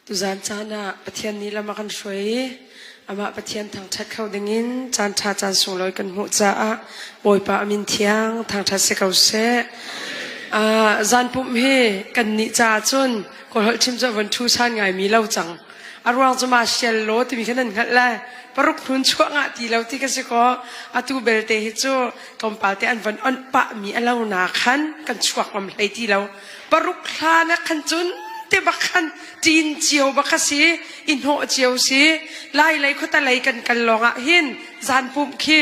Tuzan caan ah Pathian nih lam a kan hruai i amah Pathian thangṭhat kho dingin caanṭha caan sunglawi kan hmuh caah Bawipa a min thiang thangṭhat si ko seh. Uh, zan pumh hi kan nih caah cun kawlholh chim cu a von ṭhu san ngaimi lo cang. A ruang cu ma sial law timi kha nan hngalh lai. Paruk hnun chuah ngah ti lo ti ka si kaw atu belte hi cu tlawmpal te an von onh pahmi a lo na khan kan chuak ngam hlei ti lo. Paruk hlan ah khan cun te bak khan ṭin cio bak a si i hnawh cio si lai lei khuata lei kan kal lawng ah hin zan pumh khi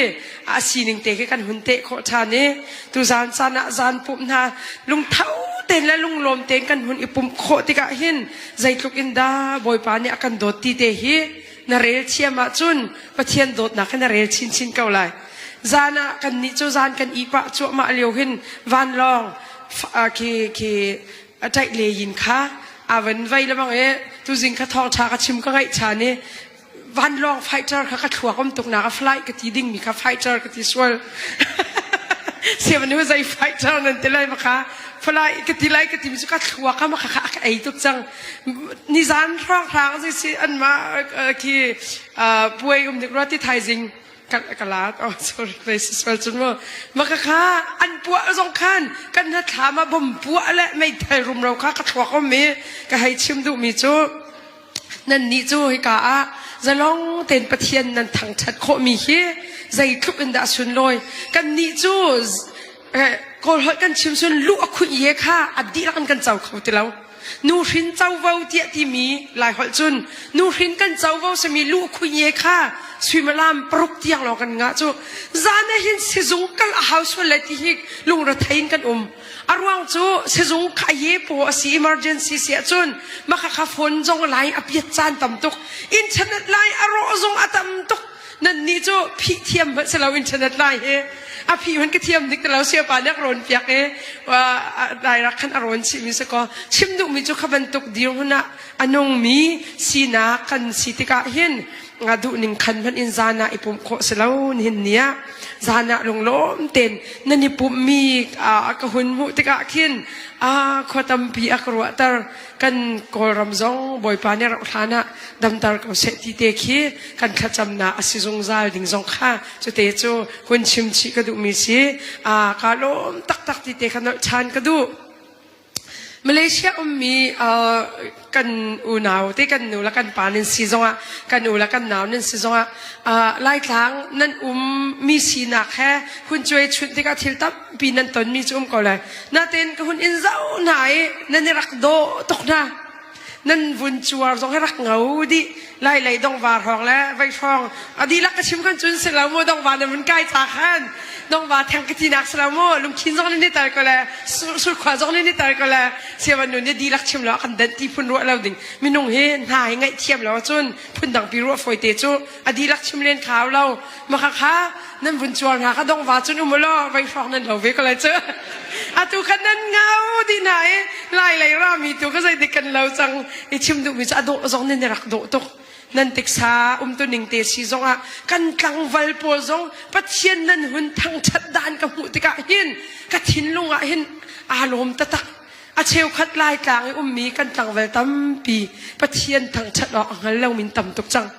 a sining te khi kan hun teh khawh ṭhan i tu zan caan ah zan pumh hna lungtho tein le lunglawm tein kan hun i pumh khawh tikah hin zeitluk in dah Bawipa nih a kan dawt ti te hi na rel thiam ahcun Pathian dawtnak hi na rel chinchin ko lai. Zan ah kan nih cu zan kan i pah cuahmah lio hin vanlawng khi khi a ṭaih le yin kha a van vei lebang i tuzing kha thawngṭha ka chim ka ngaih ṭhan i vanlawng fighter kha ka thluak um tuk nak a flight ka ti ding mi kha fighter ka ti sual siamanu zei fighter nan ti lai ma kha flight ka ti lai ka ti mi cu ka thluak kha ma kha kha ka ei tuk cang nizan hrang hrang zei si an ma khi puai um dik rua ti thaizing ka la oh sorry sual cun mu maka kha an puah zong khan kan hna thlam ah bom puah le meithal rumro kha ka thluak om i ka hei chim duh mi cu nan nih cu hika ah zalong tein Pathian nan thangthat khawh mi hi zeitluk in dah sunlawi kan nih cu kawl holh kan chim sun lu a khuih ye kha a dihlak in kan co kho ti lo Nuhrin covo tiah timi Laiholh cun nuhrin kan covo simi lu khuinye kha suimilam paruk tiang lawng kan ngah cu zan ah hin sizung kal a hau sual lai ti hi lungrethei in kan um. A ruang cu sizung kha ye paw a si emergency si ahcun maka kha phone zong lai a piat caan tam tuk internet lai a rawh zong a tam tuk nan nih cu phih thiam hmanh si lo internet lai hi a phih hmanh ka thiam dik ti lo siapa nih a rawn piak i dairak khan a rawn chih mi si kaw chim duhmi cu kha bantuk dirhmun ah a nungmi sinak kan si tikah hin nga duhning khan hmanh in zan ah i pumh khawh si lo nihin ni ah zan ah lunglawm ten nan i pumhmi ka hun hmuh tikah khin a khua tampi a ka ruahter kan Kawlram zong Bawipa nih rauh hlan ah damter ko seh ti te khi kan thlacamnak a si zungzal ding zong kha cute cu hun chim chih ka duhmi si a ka lawm taktak ti te kha nolh ṭhan ka duh. Malaysia ummi kan unau te kan nu le kan pa nan si zongah kan u le kan nau nan si zongah Laitlang nan um mi sinak he hun cuai chunh tikah thil tampi nan tonmi cu um ko lai. Natin ka hun in zoh hna i nan i rak dawh tuk hna. Nan vun cuar zong hi rak ngau dih. Lai lei dongva hrawng le vei hrawng a dihlak ka chim kan cun si lo mu dongva nan vun kai ca khan dongva theng ka tinak si lo mu lungkhin zong nih ni tar ko le surkhua zong nih ni tar ko le siavan nu nih dihlak chim lo kan danh ti phun ruah lo ding minung hi hna hi ngaih thiam lo cun phundang pi ruah fawi te cu a dihlak chim len khau lo maka kha nan vun cuar hna kha dongva cun um law vei hrawng nan lo ve ko lai cu atu khan nan ngau di hna i lai lei rami tu ka zei dik kan lo cang i chim duhmi cu a dawh zong nan i rak dawh tuk nan tiksa umtu ning te si zong ah kan tlangval pawl zong Pathian nan hun thangṭhat dan ka hmuh tikah hin ka thinlung ah hin aa lawm taktak a cheukhat laitlang i ummi kan tlangval tampi Pathian thangṭhat awk a hngal lomi tam tuk cang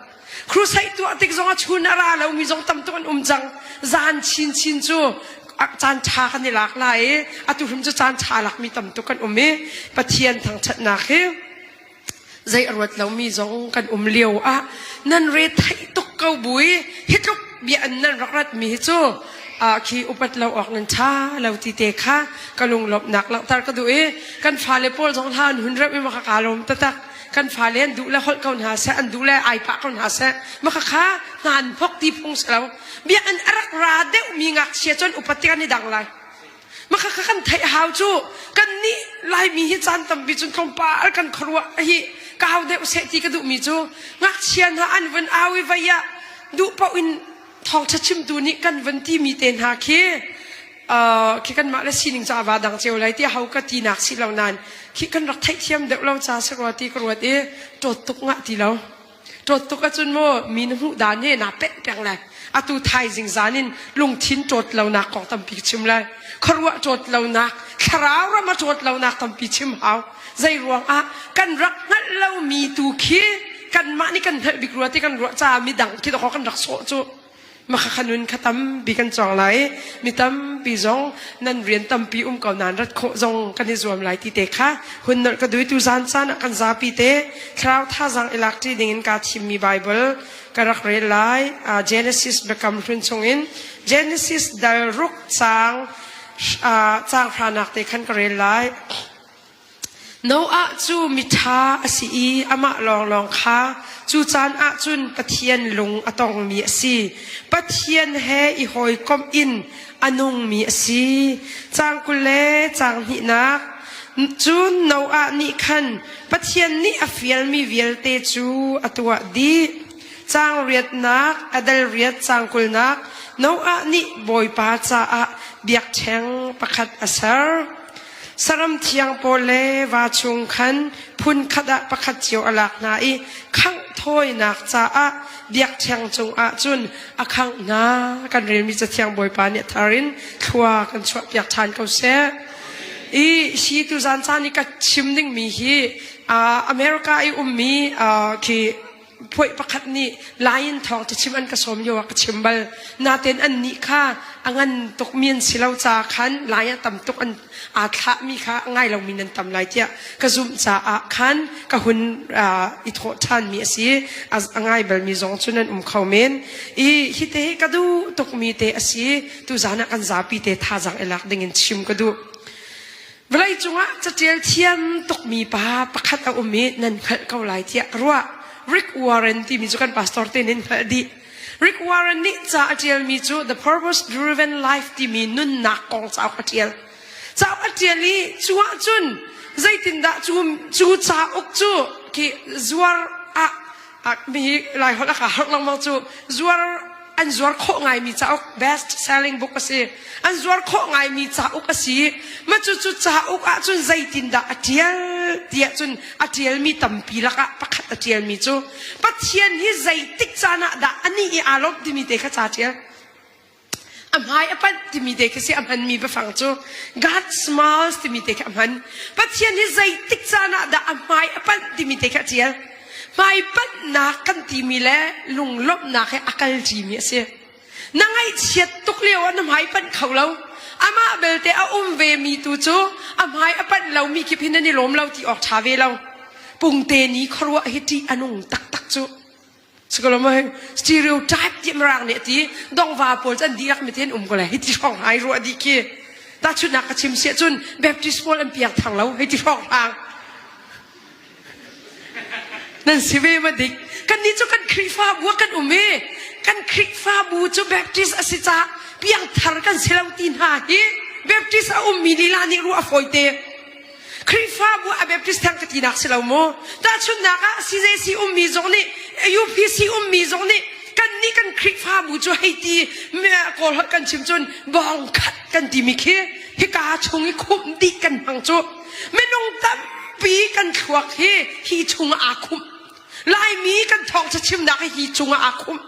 Crusade tuah tik zong a chun a ra lomi zong tam tuk an um cang. Zan chinchin cu caan ṭha kan i lak lai i atu hrim cu caan ṭha lakmi tam tuk kan um i Pathian thangṭhatnak hi zei a ruat lomi zong kan um lio ah nan re theih tuk ko bu i hi tluk bia an nan rak ratmi hi cu khi upat lo awk nan ṭha lo ti te kha ka lunglawmhnak langhter ka duh i kan fale pawl zong hla an hun remh i maka kaa lawm taktak. Kan fale an duh le holh ko hna seh, an duh le ai pah ko hna seh. Maka kha hna an phok ti phung si lo. Bia an a rak ra deuhmi ngakchia cun upat tik an i dang lai. Maka kha kan theih hau cu kan nih Laimi hi caan tampi cun tlawmpal kan khuaruah hi kau deuh seh ti ka duhmi cu ngakchia hna an vun au i vei ah duh paoh in thawngṭha chimtu nih kan vun timi te hna khi khi kanmah le sining cu a va dang cio lai ti ho ka tinak si lo nain khi kan rak theihthiam deuh lo ca si rua ti ka ruat i ṭawt tuk ngah ti lo ṭawt tuk ahcun maw mi na hmuh dan he naa penh peng lai atu thaizing zan in lungthin ṭawt lonak kong tampi chim lai khuaruah ṭawt lonak thlarau ram a ṭawt lonak tampi chim hau zei ruang ah kan rak hngalh. hngalh lomi tu khi kanmah nih kan hngalh bik rua ti kan ruah caah midang khi dawkaw kan rak sawh cu. Makha nun kha tampi kan cawng lai. Mi tampi zong nan rian tampi um ko nan rat khawh zong kan i zuam lai ti te kha hun nolh ka dui tu zan caan ah kan zapi te thlarau thazaang i lak ṭi ding in kaa thimmi Bible ka rak rel lai. Genesis biakam hlun chungin Genesis dal ruk caang caang hranak te khan ka rel lai. Noah cu miṭha a si i amah lawnglawng kha cu caan ah cun Pathian lung a tongmi a si. Pathian he i hawikomh in a nungmi a si. Caang 20 le caang hnihnak Cun Noah nih khan Pathian nih a fialmi vialte cu a tuah dih. Caang riatnak, a dal riat caang kulnak Noah nih Bawipa caah biakṭheng pakhat a ser. Saram thiang pawl le va chung khan phun khat ah pakhat cio a lak hna i khangh thawinak caah biakṭheng cungah cun a khangh hna. Kan relmi Cathiang Bawipa nih a thar in thlua kan chuahpiak ṭhan ko seh. I hi tuzan caan i ka chim dingmi hi America i ummi khi Puai pakhat nih Lion thawng cachim an ka sawm lio ah ka chim bal. Natein an nih kha a ngan tukmi an si lo caah khan Lai ah tam tuk an aa thlahmi kha a ngai lomi nan tam lai tiah ka zumh caah khan ka hun i thawh ṭhanmi a si. A ngai balmi zong cu nan um kho men. I hi te hi ka duh tukmi te a si. Tuzaan ah kan zapi te thazaang i lak dingin chim ka duh. Vawleicung ah catial thiam tukmi pa pakhat a um i nan hngalh ko lai tiah ka ruah. Rick Warren timi cu kan pastor te nih hngalh dih. Rick Warren nih ca a ṭialmi cu The Purpose Driven Life timi nunnak kong cauk a ṭial. Cauk a ṭial i cu ahcun zeitindah cu, cu cauk cu khi zuar ah mi lai holh a ka harh lengmang cu zuar an zuar khawh ngaimi cauk best selling book a si an zuar khawh ngaimi cauk a si ma cu cu cauk ah cun zeitindah a tial tiah cun a tialmi tampi lakah pakhat a tialmi cu Pathian hi zeitik caan ah dah anih i aa lawmh timi te kha ca tial a hmai a panh timi te khi si a hmanmi biafang cu God smiles timi te khi a hman Pathian hi zeitik caan ah dah a hmai a panh timi te khi a tial hmai panhnak kan timi le lunglawmhnak he a kal ṭimi a si na ngaihchiat tuk lio ah na hmai panh kho lo amah belte a um ve mi tu cu a hmai a panh lomi kip hin nan i lawm lo ti awk ṭha ve lo pungte ni khuaruah hi ṭih a nung taktak cu Sikolomai stereotype ti mirang nih a ti dongva pawl cu an dihlak mi te an um ko lai hi ti hrawng ai ruah dih khi tahchunhnak ka chim siah cun Baptist pawl an piang thang lo hei ti hrawng hlang nan si ve ma dik kan nih cu kan Khrihfabu ah kan um i kan Khrihfabu cu Baptist a si caah piangthar kan si lo ti hna hi Baptist a ummi lila nih ruah a fawi te Khrihfabu a Baptist theng ka tinak si lo mu. Tahchunhnak ah CJC ummi zong nih UPC ummi zong nih kan nih kan Khrihfabu cu hei ti kawl holh kan chim cun bawng khat kan timi khi hika chung i khumh dih kan hmang cu minung tampi kan thluak hi hi chung ah aa khumh Laimi kan thawngṭha chimnak hi hi chung ah aa khumh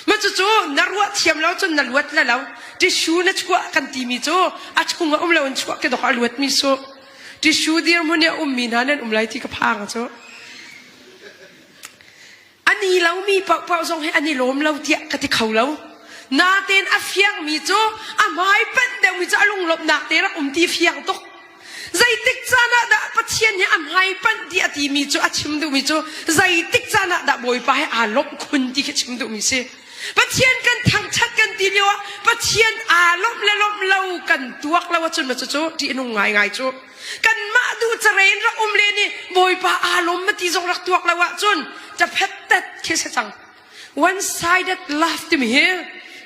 Ma cucu na ruah thiam lo cun na luat la lo. Tissue na chuah kan timi cu a chung a um lo in chuah ke dok a luat mi su. Tissue dirhmun i a ummi hna nan um lai ti ka phang cu. Ani lomi paohpaoh zong hi an i lawm lo tiah ka ti kho lo. Natein a fiangmi cu a hmai panh deuhmi cu a lunglawmhnak te rak um ti fiang tuk. Zeitik caan ah dah Pathian hi a hmai panh ti a timi cu a chim duhmi cu zeitik caan ah dah Bawipa he aa lawmh khun ti khi chim duhmi si. Pathian kan thangṭhat kan ti lio ah Pathian aa lawmh le lawmh lo kan tuak lo ahcun ma cucu ṭih a nung ngaingai cu. Kanmah duh caren rak um len i Bawipa aa lawm ma ti zong rak tuak lo ahcun ṭaphet tet khi si cang. One sided love timi hi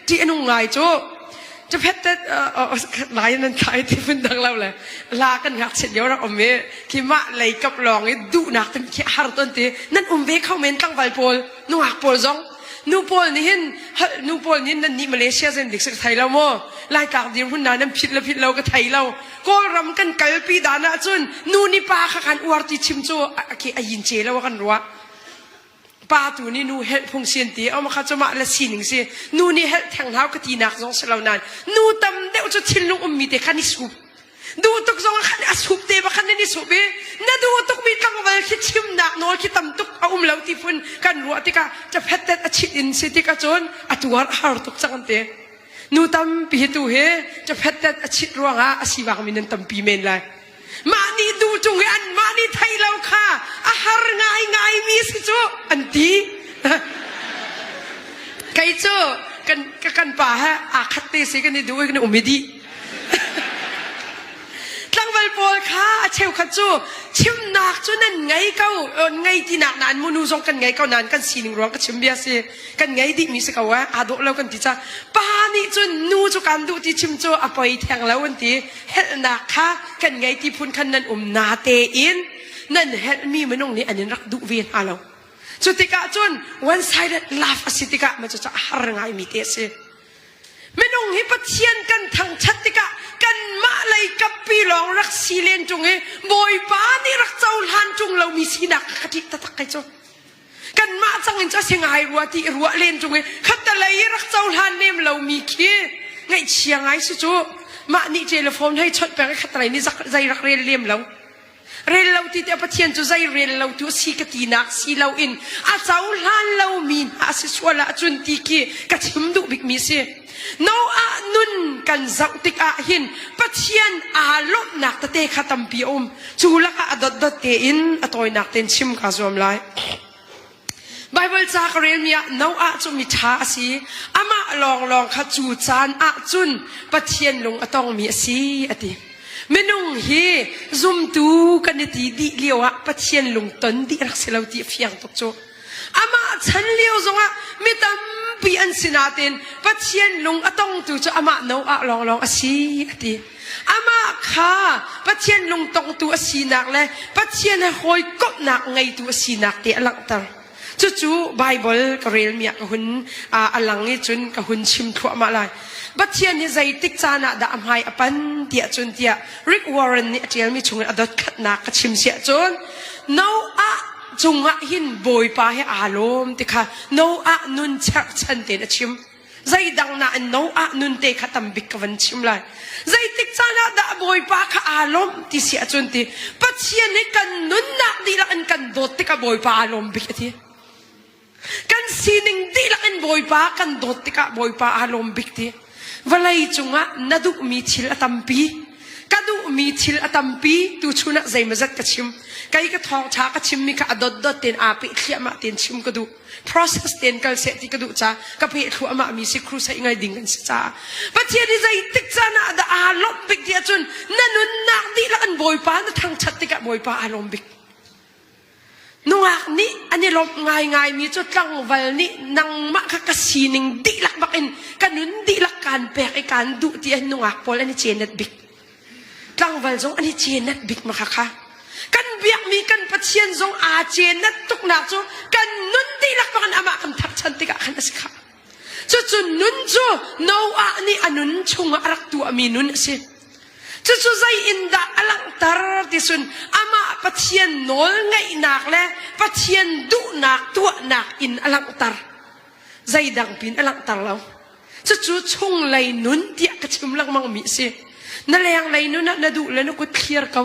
ṭih a nung ngai cu. Ṭaphet tet lai nan thai ti phun dang lo le la kan ngakchiat lio rak um i khi mah lei kap lawng i duhnak timi khi har ton ti nan um ve kho men tlangval pawl nungak pawl zong nu pawl nih hin nu pawl nih nan nih Malaysia zen dik si ka thei lo maw Laitlak dirhmun na nan phit le phit lo ka thei lo Kawlram kan kalpi dan ahcun nu nih pa kha kan uar ti chim cu a yin ce lo kan ruah Pa tu nih nu helh phung si an ti. Oma kha cu mah le sining si. Nu nih helh theng hau ka tinak zong si lo nain nu tam deuh cu thinlung ummi te khan i sup. Duh tuk zong khan a sup te ba khan nan i sup i na duh tukmi tlangval khi chimnak nawl khi tam tuk a um lo ti phun kan ruah tikah chaphet a chit in si tik ahcun a tuar a har tuk cang an ti. Nu tampi hi tu hi chaphet a chit ruangah a sivangmi nan tampi men lai. Mah nih duh cung i anmah nih theih lo kha a har ngaingai mi si cu an ti. Kei cu kan kan pa he aa khat te si kan i duh i kan i um i dih. Tlangval pawl kha a cheukhat cu chimnak cu nan ngei ko ngei tinak nain munu zong kan ngei ko nain kan sining ruang ka chim bia si kan ngei dihmi si ko eh aa dawh lo kan ti ca pa nih cun nu cu kan duh ti chim cu a poi theng lo an ti helhnak kha kan ngei ti phun khan nan um na tein nan helhmi minung nih an in rak duh ve hna lo cu tikah cun one sided love a si tikah ma cu a har ngaimi te a si Minung hi Pathian kan thangṭhat tikah kanmah lei kappi lawng rak si len ṭung i Bawipa nih rak cohlan ṭung lomi sinak kha ka ṭih taktak kai cu. Kanmah cang in cu a si ngai rua ti i ruah len ṭung i khattelei i rak cohlan lem lomi khi ngaihchia ngai si cu. Mah nih telephone hei chawnh peng i khattelei nih zei rak rel lem lo. Rel lo ti tiah Pathian cu zei rel lo tu a si ka tinak si loin a cohlan lomi hna a si sual ahcun ti khi ka chim duh bikmi si. Noah nun kan zoh tikah hin Pathian aa lawmhnak tete kha tampi a um. Cu lakah a dotdot tein a tawinak tein chim kaa zuam lai. Baibal ca ka relmi ah Noah cu miṭha a si. Amah lawnglawng kha cu caan ah cun Pathian lung a tongmi a si a ti. Minung hi zumtu kan i ti dih lio ah Pathian lungton dih rak si lo ti a fiang tuk cu. Amah chan lio zongah mi tampi an si nain Pathian lung a tongtu cu amah Noah lawnglawng a si a ti. Amah kha Pathian lungtongtu a sinak le Pathian he hawikomhnak ngeitu a sinak te a langhter. Cucu Baibal ka relmi ah ka hun a lang i cun ka hun chim thluahmah lai. Pathian hi zeitik caan ah dah a hmai a pan tiah cun tiah Rick Warren nih a ṭialmi chungin a dotkhatnak ka chim siah cun Noah cungah hin Bawipa he aa lawm ti kha Noah nun cherhchan tein a chim. Zeidang nain Noah nun te kha tambik ka van chim lai. Zeitik caan ah dah Bawipa kha aa lawmh ti si ahcun ti Pathian nih kan nunnak dihlak in kan dawt tikah Bawipa aa lawm bik a ti. Kan sining dihlak in Bawipa kan dawt tikah Bawipa aa lawm bik ti. Vawlei cungah na duhmi thil a tampi. Ka duhmi thil a tampi tuchun ah zeimawzat ka chim. Kei ka thawngṭha ka chimmi kha a dotdot tein aa peh thliahmah tein chim ka duh. Process tein kal seh ti ka duh ca ka peh thluahmah mi si crusade ngai ding kan si caah Pathian hi zeitik caan ah dah aa lawmh bik ti ahcun na nunnak dihlak in Bawipa na thangṭhat tikah Bawipa aa lawm bik. Nungak nih an i lawmh ngaingai mi cu tlangval nih nangmah kha ka sining dihlak bak in ka nun dihlak kaan pek i kaan duh ti an nungak pawl an i cenat bik. Tlangval zong an i cenat bik ma kha kha. Kan biakmi kan Pathian zong aa cenat tuknak cu kan nun dihlak bak in amah kan thangṭhat tikah khan a si kha. Cucu nun cu Noah nih a nun chungah a rak tuahmi nun a si. Cucu zei in dah a langhter ti cun amah Pathian nawl ngaihnak le Pathian duhnak tuahnak in a langhter. Zeidang pin a langhter lo. Cucu chunglei nun tiah ka chim lengmang mi a si. Na lenglei nun ah na duh le na kut thlir ko.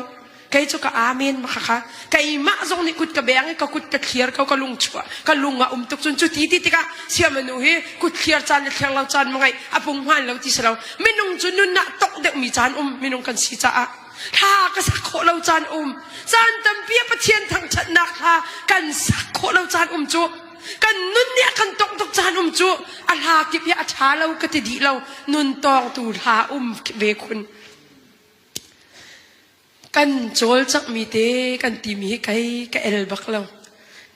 Kei cu ka amen ma kha keimah zong nih kut ka beng i ka kut ka thlir ko ka lung chuah ka lung ah um tuk cun cu ti ti tikah siamanu hi kut thlir caan le thlir lo caan ma ngai a pung hmaan lo ti si lo minung cu nun ah tok deuh mi caan um minung kan si caah thla ka sak khawh lo caan um caan tampi ah Pathian thangṭhatnak hla kan sak khawh lo caan um cu kan nun nih a kan tongh tuk caan um cu a hla kip hi a ṭha lo ka ti dih lo nun tawngtu hla um ve khun kan cawlcanghmi te kan timi hi kei ka el bak lo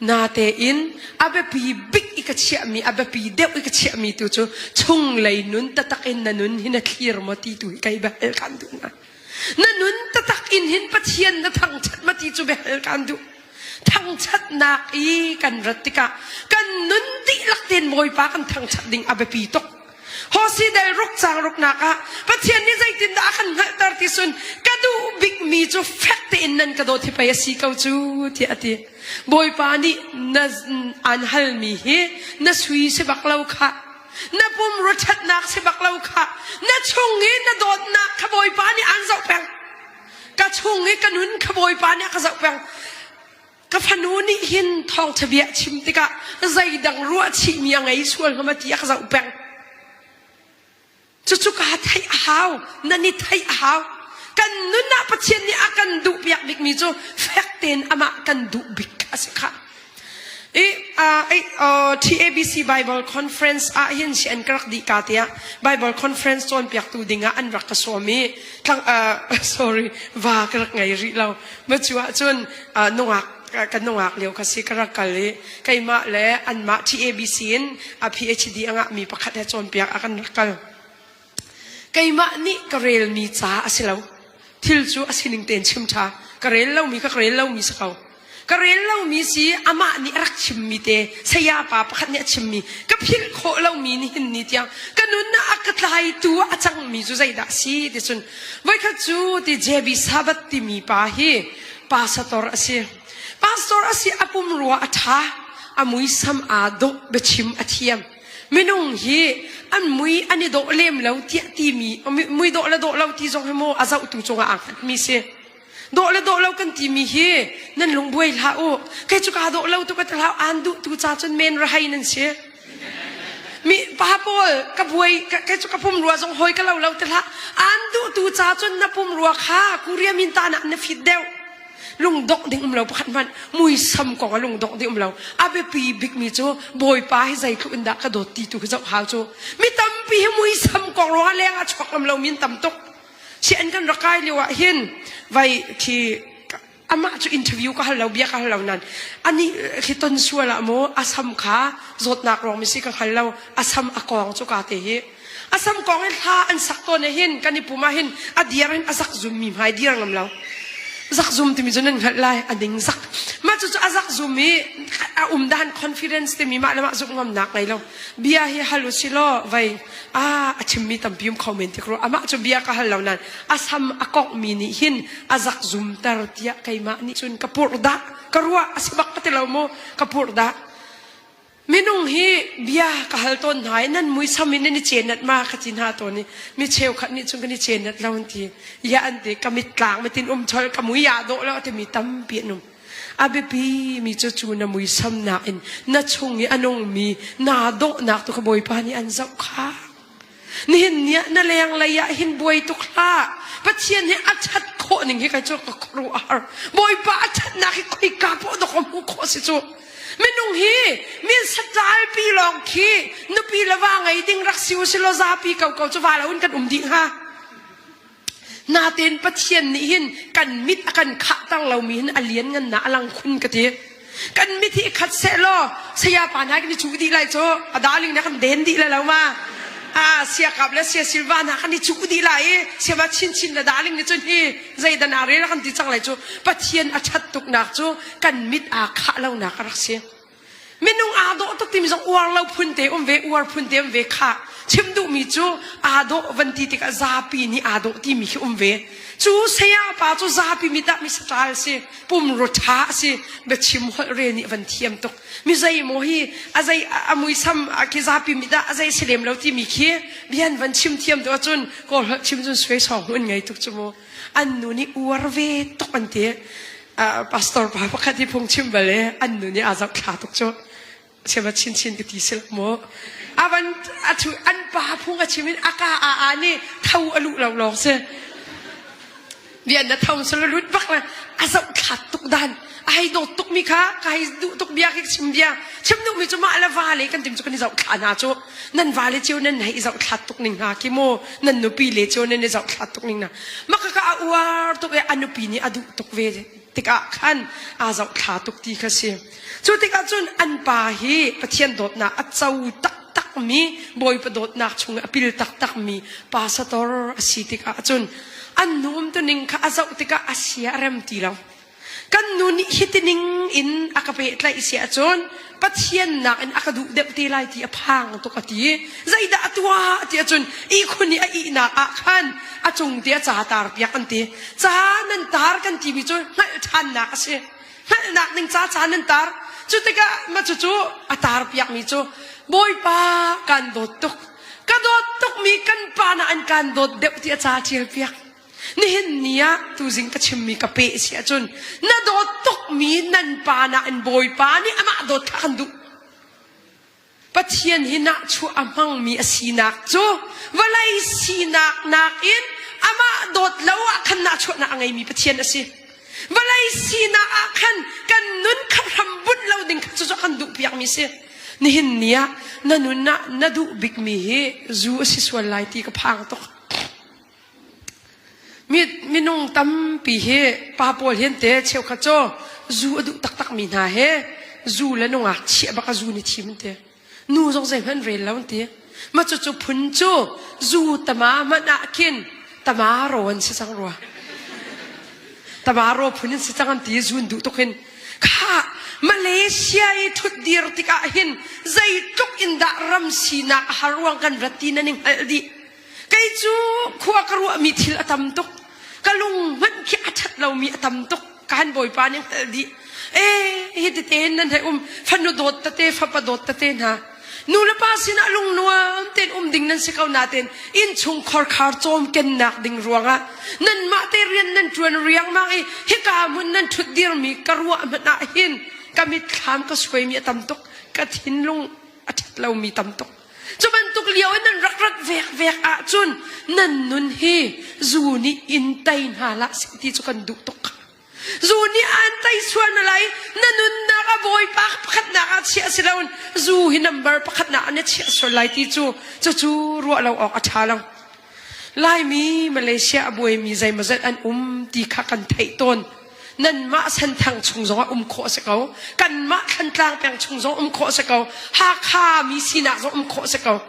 natein a biapi bik i ka chiahmi a biapi deuh i ka chiahmi tu cu chunglei nun tatak in na nun hi na thlir maw ti tu hi kei bia kan duh na na nun tatak in hin Pathian na thangṭhat ma ti cu bia kan duh Thangṭhatnak i kan rat tikah kan nun dihlak tein Bawipa kan thangṭhat ding a biapi tuk. Hosidel ruk cang ruknak ah Pathian nih zeitindah a kan hngalhter ti sun ka duh bikmi cu fek tein nan ka dawt hi pei a si ko cu tiah a ti. Bawipa nih na aan halmi hi na sui si bak lo khah. Na pumrua ṭhatnak si bak lo khah. Na chung i na dawtnak kha Bawipa nih aan zoh peng. Ka chung i ka nun kha Bawipa nih a ka zoh peng. Ka fanu nih hin thawngṭha bia chim tikah zeidang ruahchihmi a ngei sual hnga ma ti a ka zoh peng. Cucu kaa theih a hau, nan i theih a hau. Kan nun ah Pathian nih a kan duhpiak bikmi cu fek tein amah kan duh bik a si khah. I, uh, uh, TABC Bible Conference ah hin si an ka rak dih ka tiah Bible Conference cawnpiaktu dingah an rak ka sawm i tlang, uh, sorry va ka rak ngei rih lo. Ma cu ahcun uh, nungak kan nungak lio kha si ka rak kal i keimah le anmah TABC in a PhD a ngahmi pakhat he cawnpiak a kan rak kal. Keimah nih ka relmi ca a si lo. Thil cu a sining tein chim ṭha. Ka rel lomi kha ka rel lomi si ko. Ka rel lomi si amah nih a rak chimmi te saya pa pakhat nih a chimmi ka philh khawh lomi nihin ni tiang ka nun ah a ka tlaitu ah a cangmi cu zeidah a si ti cun voikhat cu ti JB Sabbath timi pa hi pastor a si. Pastor a si a pumrua a ṭha, a muisam aa dawh, biachim a thiam. Minung hi an mui an i dawh lem lo tiah timi mui dawh le dawh lo ti zong hi mu a zohtu cungah aa hngatmi si. Dawh le dawh lo kan timi hi nan lung buai hlah u. Kei cu kaa dawh lo tu ka ti hlah aan duh tu ca cun men rahai nan si. Mi pa pawl ka buai kei cu ka pumrua zong hawi ka lo lo ti hlah. Aan duh tu ca cun na pumrua kha Korea min ta nak na fit deuh. Lungdongh ding um lo pakhat hmanh muisam kong ah lungdongh ding um lo. A biapi bikmi cu Bawipa hi zeitluk in dah ka dawt ti tu khi zoh hau cu. Mi tampi hi muisam kong ruangah leng ah chuak ngam lomi an tam tuk. Si an kan rak kai lio ah hin vai khi amah cu interview ka hal lo bia ka hal lo nan ani khi ton sual ah maw a sam kha zawtnak ruang mi si ka hngal lo a sam a kong cu ka te hi a sam kong in hla an sak tawn ah hin kan i pum ah hin a dir in a zak zum mi hmai dir ngam lo zak zum timi cu nan hngalh lai a ning zak mah cu cu a zak zum i a um dan confidence timi mah le mah zumh ngamnak ngei lo bia hi hal u si law vei a a chimmi tampi um kho men tik ru amah cu bia ka hal lo nan a sam a kongh mi nih hin a zak zum ter tiah keimah nih cun ka purh dah ka ruah a si bak ka ti lo mu ka purh dah Minung hi bia ka hal tawn hna i nan muisam in nan i cenat ma ka ti hna tawn i mi cheukhat nih cun kan i cenat lo an ti. Ya an ti ka mittlang mitin um chol ka mui aa dawh lo timi tampi an um. A biapi mi cu cu na muisam nakin na chung i a nungmi naa dawhnak tu kha Bawipa nih an zoh kha. Nihin ni ah na lenglei ah hin buai tuk hlah. Pathian hi a ṭhat khawh ning hi kai cu ka khuaruah a har. Bawipa a ṭhatnak hi khoika poah dawk ka hmuh khawh si cu. Minung hi min satlaipi lawng khi nupi le va ngei ding rak si u si law zapi ko ko cu va lo in kan um dih hnga. Natein Pathian nih hin kan mit a kan khahter lomi hin a lianngannak a lang khun ka ti. Kan mit hi khat seh law saya pa hna kan i cuh dih lai cu a darling na kan den dih lai lo ma. Ah siakap le sia silva hna kan i cuh dih lai i siava chinchin le darling nih cun hi zeidan aa rel kan ti cang lai cu Pathian a ṭhat tuknak cu kan mit aa khah lonak a rak si. Minung aa dawh tuk timi zong uar lo phun te um ve, uar phun te um ve khah. Chim duhmi cu aa dawh van ti tikah zapi nih aa dawh timi khi um ve. Cu saya pa cu zapi mit ah mi saṭal si, pumrua ṭha a si, biachim holh re nih van thiam tuk. Mi zei maw hi a zei a muisam khi zapi mit ah a zei si lem lo timi khi bian van chim thiam tu ahcun kawl holh chim cun suai sawng hun ngei tuk cu mu. An nu nih uar ve tuk an ti. Pastor pa pakhat hi phung chim bal i an nu nih aa zoh thla tuk cu siama chinchin ka ti si lo mu avan a thu an pa phung a chim in a ka a a nih tho a luh lo lawng si bian na tho sal lut bak le a zoh thla tuk dan a hei dawt tuk mi kha ka hei duh tuk bia khi chim bia chim duh mi cu mah le va le kan tim cu kan i zoh thla hna cu nan va le cio nan hei zoh thla tuk ning hna khi mu nan nupi le cio nan i zoh thla tuk ning hna maka ka a uar tuk i a nupi nih a duh tuk ve tikah khan aa zoh thla tuk ti kha si cu tikah cun an pa hi Pathian dawtnak a co taktak mi Bawipa dawtnak chung a pil taktak mi pastor a si tikah cun an nu um tuning kha a zoh tikah a sia a rem ti lo Kan nu nih hiti ning in a ka pehtlaih si ahcun Pathian nakin a ka duh deuh te lai ti a phang tuk a ti. Zeidah a tuah ti ahcun ihkhun i a ihnak ah khan a cung te a ca tar piak an ti. Ca nan tar kan timi cu hngalh ṭhannak a si. Hngalhnak ning ca ca nan tar. Cu tikah mah cucu a tar piakmi cu Bawipa kan dawt tuk. Ka dawt tukmi kan pa na an kan dawt deuh ti a ca ṭial piak. Nihin ni ah tuzing ka chimmi ka peh si ahcun na dawt tukmi nan pa nain Bawipa nih amah dawt kha kan duh. Pathian hi nahchuah a hmangmi a sinak cu vawlei sinak nakin amah dawt lo ah khan nahchuahnak a ngeimi Pathian a si. Vawlei sinak ah khan kan nun kha hram bunh lo ding kha cucu kan duhpiakmi si. Nihin ni ah na nun ah na duh bikmi hi zu a si sual lai ti ka phang tuk. Minung tampi hi pa pawl hin te cheukhat cu zu a duh taktakmi hna he zu le nungak chiah bak a zu ni thim te. Nu zong zeihmanh rel lo an ti. Mah cucu phun cu zu tama hmanh ah khin tama ro an si cang rua. Tama ro phun an si cang an ti zu an duh tuk hin. Kha Malaysia i ṭhutdir tikah hin zeitluk in dah ram sinak a har ruang kan rat ti nan i hngalh dih. Kei cu khua ka ruahmi thil a tam tuk. Ka lung hmanh khi a ṭhat lomi a tam tuk. Ka han bawipa nih hngalh dih. Ee, hi tete hin nan hei um. Fanu dawt tete, fapa dawt tete hna. Nu le pa sinah lung nuam tein um ding nan si ko nain innchung khorkhar cawmkennak ding ruangah nanmah te rian nan ṭuan riangmang i hika hmun nan ṭhut dirmi ka ruah hmanh ah hin ka mitthlam ka suaimi a tam tuk. Ka thinlung a ṭhat lomi tam tuk. Cu bantuk lio in nan rak rat vekvek ahcun nan nun hi zu nih in tei hna hlah seh ti cu kan duh tuk. Zu nih aan tei sual na lai na nunnak a bawipa pakhatnak ah chiah si loin zu hi number pakhatnak ah na chiah sual lai ti cu cucu ruah lo awk a ṭha lo. Laimi Malaysia a buaimi zeimawzat an um ti kha kan theih tawn. Nanmah Senthang chung zongah um khawh a si ko. Kanmah Thlantlang peng chung zong um khawh a si ko. Hakha mi sinak zong um khawh a si ko.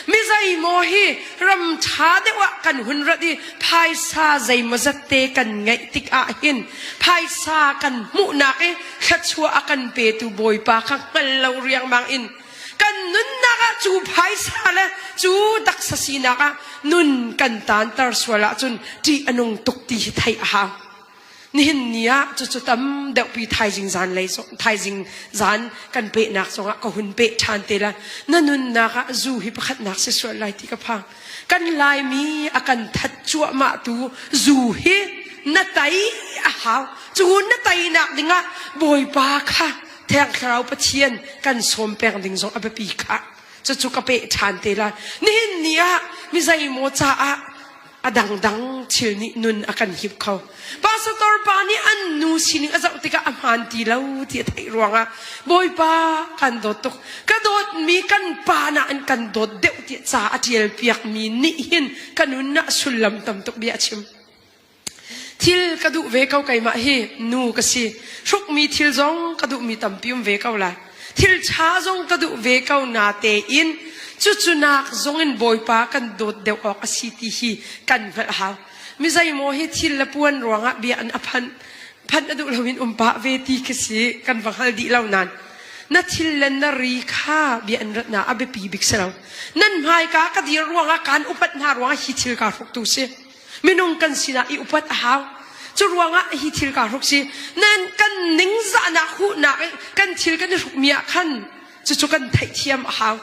Mi zeimaw hi ram ṭha deuh ah kan hun rat i phaisa zeimawzat te kan ngeih tik ah hin phaisa kan hmuhnak i thluachuah a kan petu Bawipa kha hngal lo riangmang in kan nunnak ah cu phaisa le cu taksa sinak ah nun kan taanter sual ahcun ṭih a nung tuk ti hi theih a hau. Nihin ni ah cucu tam deuhpi thaizing zan lei thaizing zan kan pehnak zongah ka hun peh ṭhan te lai. Na nunnak ah zu hi pakhatnak si sual lai ti ka phang. Kan Laimi a kan that cuahmah tu zu hi na tai a hau. Cu na tainak dingah Bawipa kha Thiang Thlarau Pathian kan sawm peng ding zong a biapi khah. Cucu ka peh ṭhan te lai. Nihin ni ah mi zeimaw caah a dangdang thil nih nun a kan hip kho. Pastor pa nih an nu sining a zoh tikah a hmaan ti lo ti a theih ruangah Bawipa kan dawt tuk. Ka dawtmi kan pa nain kan dawt deuh tiah ca a ṭial piakmi nih hin ka nun ah sullam tam tuk bia a chim. Thil ka duh ve ko keimah hi nu ka si. Hrukmi thil zong ka duhmi tampi um ve ko lai. Thil ṭha zong ka duh ve ko na tein cucu nak zong in Bawipa kan dawt deuh awk a si ti hi kan hngalh hau. Mi zeimaw hi thil le puan ruangah bia an a phanh phanh a duh loin um pah ve ti khi si kan va hngal dih lo nain na thil le na ri kha bia an rat na a biapi bik si lo. Nan hmaika ka dir ruangah kaan upat hna ruangah hi thil kaa hruk tu si. Minung kan sinah i upat a hau. Cu ruangah hi thil kaa hruk si. Nan kan ningzahnak huhnak i kan thil kan i hrukmi ah khan cucu kan theihthiam a hau.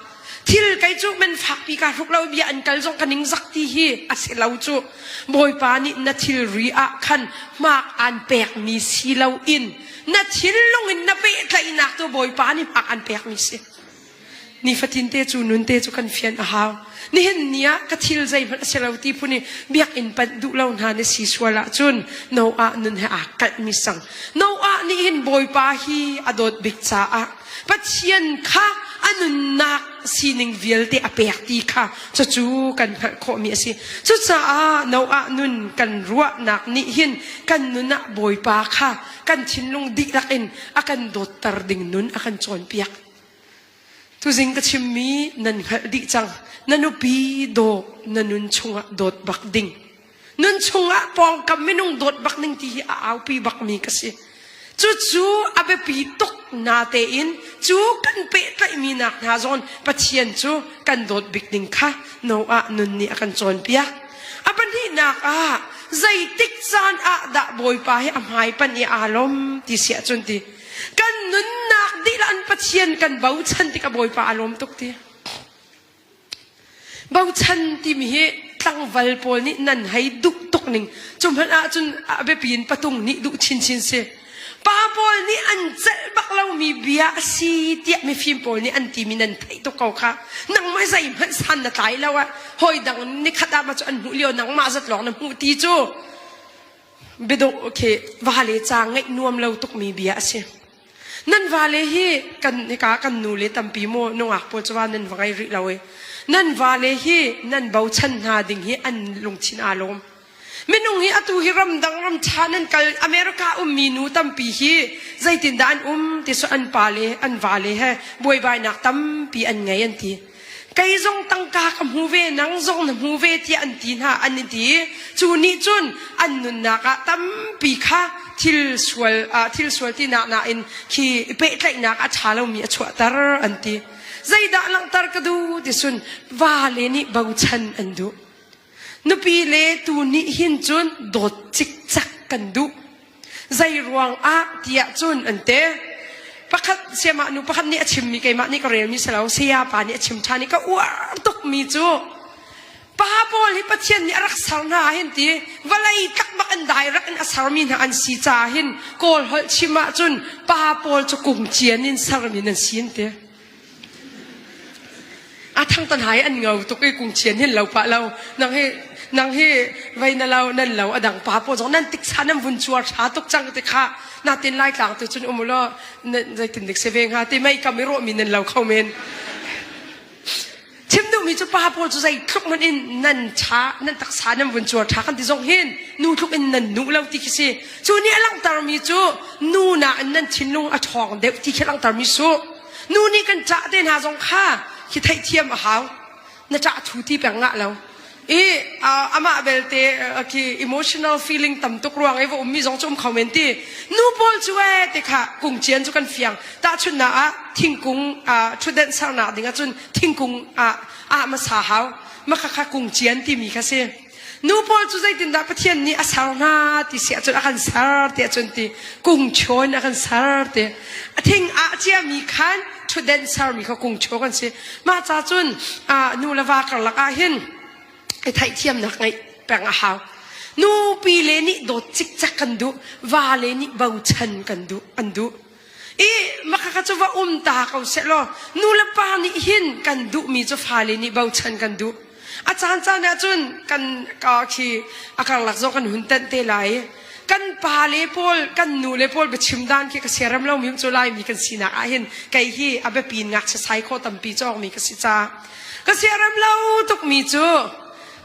Thil kei cu men fakpi kaa hruk lo bia an kal zong ka ningzak ti hi a si lo cu. Bawipa nih na thilri ah khan hmak aan pekmi si loin na thinlung in na pehtlaihnak tu Bawipa nih hmak aan pekmi si. Nifatin te cu nun te cu kan fian a hau. Nihin ni ah ka thil zeihmanh a si lo ti phun i biakinn panh duh lo hna na si sual ahcun Noah nun he aa kalhmi sang. Noah nih hin Bawipa hi a dawt bik caah Pathian kha a nunnak sining vialte a pek ti kha cucu kan hngalh khawhmi a si. Cucaah Noah nun kan ruahnak nih hin kan nun ah Bawipa kha kan thinlung dihlak in a kan dawtter ding nun a kan cawnpiak. Tuzing ka chimmi nan hngalh dih cang. Na nupi daw na nun chungah dawt bak ding. Nun chungah pawngkam minung dawt bak ning ti hi a aupi bakmi ka si. Cucu a biapi tuk na tein cu kan pehtlaihmi nak hna zawn Pathian cu kan dawt bik ding kha Noah nun nih a kan cawnpiak. A pahnihnak ah zeitik caan ah dah Bawipa hi a hmai panh i aa lawm ti si ahcun ti Kan nunnak dihlak in Pathian kan bochan tikah Bawipa a lawm tuk ti. Bochan timi hi tlangval pawl nih nan hei duh tuk ning cu hmanh ahcun a biapi in patung nih duh chinchin si. Pa pawl nih an celh bak lomi bia a si tiah mifim pawl nih an timi nan theih tuk ko kha. Nangmah zeihmanh san na tlai lo ah hawi dang nikhat ah ma cu an hmuh lio nangmah zat lawng na hmuh ti cu biadawh khi vale ca ngaih nuam lo tukmi bia a si. Nan vale hi kan hika kan nu le tampi maw nungak pawl cu va nan va ngei rih lo i nan vale hi nan bochan hna ding hi an lungthin aa lawm. Minung hi atu hi ramdang ram ṭha nan kal America ummi nu tampi hi zeitindah an um ti so an pa le an vale he buaibainak tampi an ngei an ti. Kei zong tangka ka hmu ve nang zong na hmu ve tiah an ti hna an i ti. Cu nih cun an nunnak ah tampi kha thil sual ah thil sual tinak nain khi pehtlaihnak a ṭha lomi a chuahter an ti. Zeidah langhter ka duh ti cun vale nih bochan an duh. Nupi le tu nih hin cun dawt cikcek kan duh. Zei ruang ah tiah cun an te. Pakhat siamah nu pakhat nih a chimmi keimah nih ka relmi si lo saya pa nih a chim ṭhan i ka uar tukmi cu pa pawl hi Pathian nih a rak ser hna hin ti vawlei tlak bak an dai rak in a sermi hna an si caah hin kawl holh chim ahcun pa pawl cu kung cian in sermi nan si an ti. A thang tan hai an ngau tuk i kung chian hin lo pah lo nang hi nang hi vei na lo nan lo a dang pa pawl zong nan tiksa nan vun cuar tha tuk cang ti kha natin lai tlang tu cun um law zeitin dik se ve hnga ti mei kam i rawh mi nan lo kho men chim duhmi cu pa pawl cu zeitluk hmanh in nan tha nan taksa nan vun cuar tha kan ti zong hin nu tluk in nan nu lo ti khi si cu nih a langhtermi cu nu nain nan thinlung a ṭhawng deuh ti khi a langhtermi su Nu nih kan ṭah te hna zong kha khi theihthiam a hau. Na ṭah thu ti peng ngah lo. I amah belte khi emotional feeling tam tuk ruang i va ummi zong cu um kho men ti. Nu pawl cu ee ti kha kung cian cu kan fiang. Tahchunhnak ah thingkung ṭhutdenh sernak ding ahcun thingkung ah ah hmasa hau. Mah kha kung cian timi kha si. Nu pawl cu zeitindah Pathian nih a ser hna ti si ahcun a kan ser ti ahcun ti kungchaw in a kan ser ti a thing ah ciami khan ṭhutdenh sermi kha kungchaw kan si. Mah ca cun nu le va karlak ah hin i theihthiamnak ngeih peng a hau. Nupi le nih dawt cikcek kan duh, va le nih bochan kan duh, an duh. I maka cu va um ta ko seh law nu le pa nih hin kan duhmi cu fale nih bochan kan duh. A caan caan ah cun kan ka khi a karlak zong kan hun tenh te lai. Kan pa le pawl kan nu le pawl biachim dan khi ka siaram lo mi cu Laimi kan sinak ah hin kei hi a biapi in ngakchia sai kho tampi cawng mi ka si ca. Ka siaram lo tuk mi cu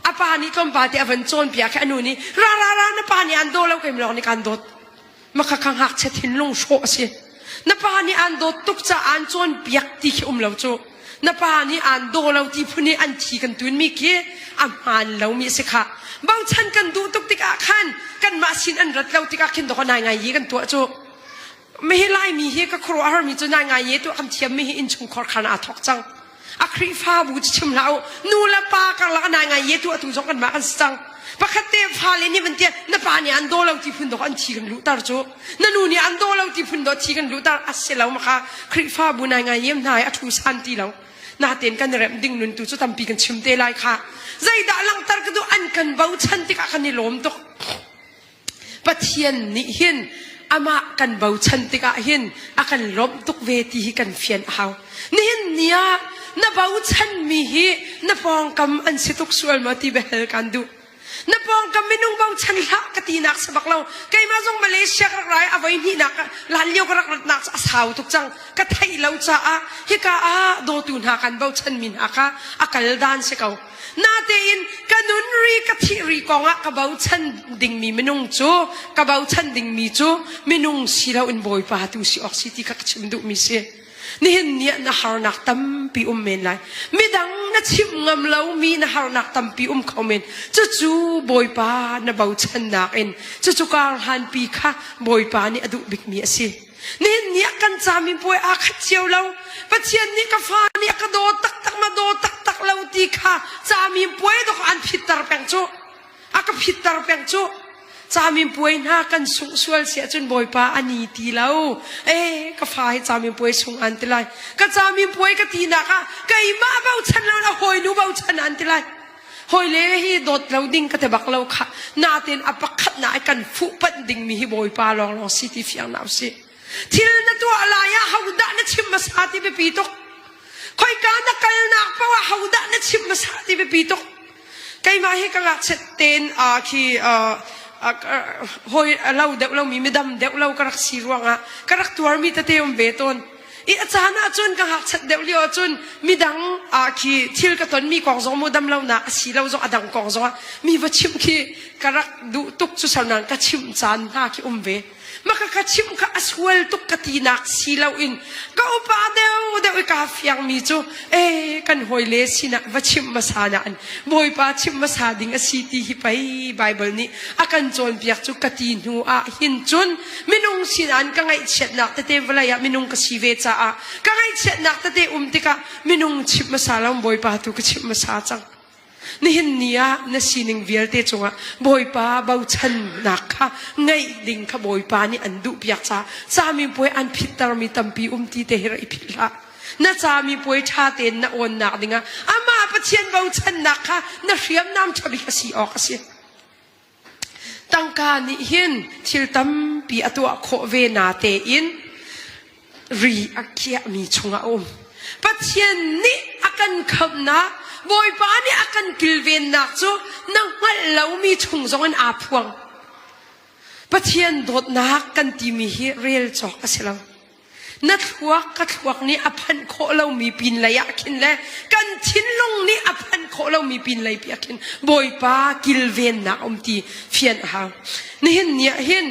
a pa nih tlawmpal te a van cawnpiak khi a nu nih ra ra ra na pa nih an daw lo keimah lawng nih kaan dawt. Maka kha ngakchia thinlung hrawh a si. Na pa nih aan dawt tuk caah aan cawnpiak ti khi um lo cu. Na pa nih aan daw lo ti phun i an thi kan tunmi khi a hmaan lomi a si khah. Bochan kan duh tuk tikah khan kanmah sin an rat lo tikah khin dawk nai ngai yi kan tuah cu. Mihi Laimi hi ka khuaruah harmi cu nai ngai ye tuah kan thiammi hi innchungkhar khan aa thawk cang. A Khrihfabu cu chim hlah u. Nu le pa karlak nai ngai ye tu atu zong kanmah kan si cang. Pakhat te fale nih van tiah na pa nih an daw lo ti phun dawk an thi kan luhter cu. Na nu nih an daw lo ti phun dawk thi kan luhter a si lo maka Khrihfabu nai ngai yem hna i a thu san ti lo. Natein kan remh ding nun tu cu tampi kan chim te lai kha. Zeidah langhter ka duh an kan bochan tikah kan i lawm tuk. Pathian nih hin amah kan bochan tikah hin a kan lawmh tuk ve ti hi kan fian a hau. Nihin ni ah na bochanmi hi na pawngkam an si tuk sual maw ti biahal kan duh. Na pawngkam minung bochan hlah ka tinak si bak lo. Keimah zong Malaysia ka rak ra i a voi hnihnak lan lio ka rak ratnak cu a sau tuk cang. Ka theih lo caah hika ah dawtu hna kan bochanmi hna kha a kal dan si ko. Natein ka nun ri ka thih ri kongah ka bochan dingmi minung cu ka bochan dingmi cu minung si loin Bawipa tu si awk si ti kha ka chim duhmi si. Nihin ni ah na harnak tampi um men lai. Midang na chimh ngam lomi na harnak tampi um kho men. Cucu Bawipa na bochannak in cucu kar hlanpi kha Bawipa nih a duh bikmi a si. Nihin ni ah kan camipuai aa khat cio lo. Pathian nih ka fa nih a ka daw taktak ma daw taktak lo ti kha camipuai dok an phitter peng cu. A ka phitter peng cu. Camipuai hna kan sungh sual si ahcun Bawipa a ni ti lo. Eh, ka fa hi camipuai sung an ti lai. Ka camipuai ka tinak ah keimah bochan lo a hawinu bochan an ti lai. Hawile hi dawt lo ding ka ti bak lo kha. Natin a pakhat na kan fuh panh ding mi hi Bawipa lawnglawng si ti fiang na usih. Thil na tuah lai ah hodah na chim hmasa ti biapi tuk. Khoika na kalnak paoh ah hodah na chim hmasa ti biapi tuk. Keimah hi ka ngakchiat tein khi hawi lo deuh lomi midam deuh lo ka rak si ruangah ka rak tuarmi tete um ve tawn. I a caan ahcun ka ngakchiat deuh lio ahcun midang khi thil ka tonmi kong zong mu dam lonak a si lo zong a dang kong zong ah mi va chimh khi ka rak duh tuk cu nain ka chimh caan hna khi um ve. Maka ka chimh kha a sual tuk ka tinak si loin ka upa deuh deuh i kaa fiangmi cu e kan hawile sinah va chimh hmasa nain Bawipa chimh hmasa ding a si ti hi pei Baibal nih a kan cawnpiak cu ka ti hnu ah hin cun minung sinah ka ngaihchiatnak tete vawlei ah minung ka si ve caah ka ngaihchiatnak tete um tikah minung chimh hmasa lo Bawipa tu ka chimh hmasa cang. Nihin ni ah na sining vialte cungah Bawipa bochannak kha ngeih ding kha Bawipa nih an duhpiak caah camipuai an phittermi tampi um ti te hi rak i philh hlah. Na camipuai ṭha tein na awnnak dingah amah Pathian bochannak kha na hriamnam ṭha bik a si awk a si. Tangka nih hin thil tampi a tuah khawh ve na tein ri a khiahmi chungah a um. Pathian nih a kan khamhnak, Bawipa nih a kan kilvennak cu na hngalh lomi chung zongin aa phuang. Pathian dawtnak kan timi hi rel cawk a si lo. Na thluak ka thluak nih a phanh khawh lomi pin lei ah khin le kan thinlung nih a phanh khawh lomi pin lei pi ah khin Bawipa kilvennak um ti fian a hau. Nihin ni ah hin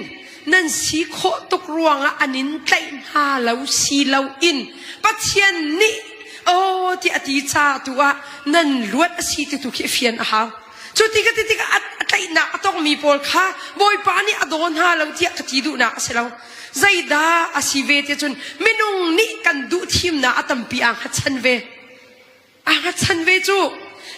nan si khawh tuk ruangah an in tlaih hna lo si lo in Pathian nih aw ti a ti ca tu ah nan luat a si ti tu khi fian a hau. Cu ti ka ti tikah a tlaihnak a tongmi pawl kha Bawipa nih a daw hna lo tiah ka ti duhnak a si lo. Zeidah a si ve ti cun minung nih kan duh thimnak a tampi aa hngatchan ve. Aa hngatchan ve cu.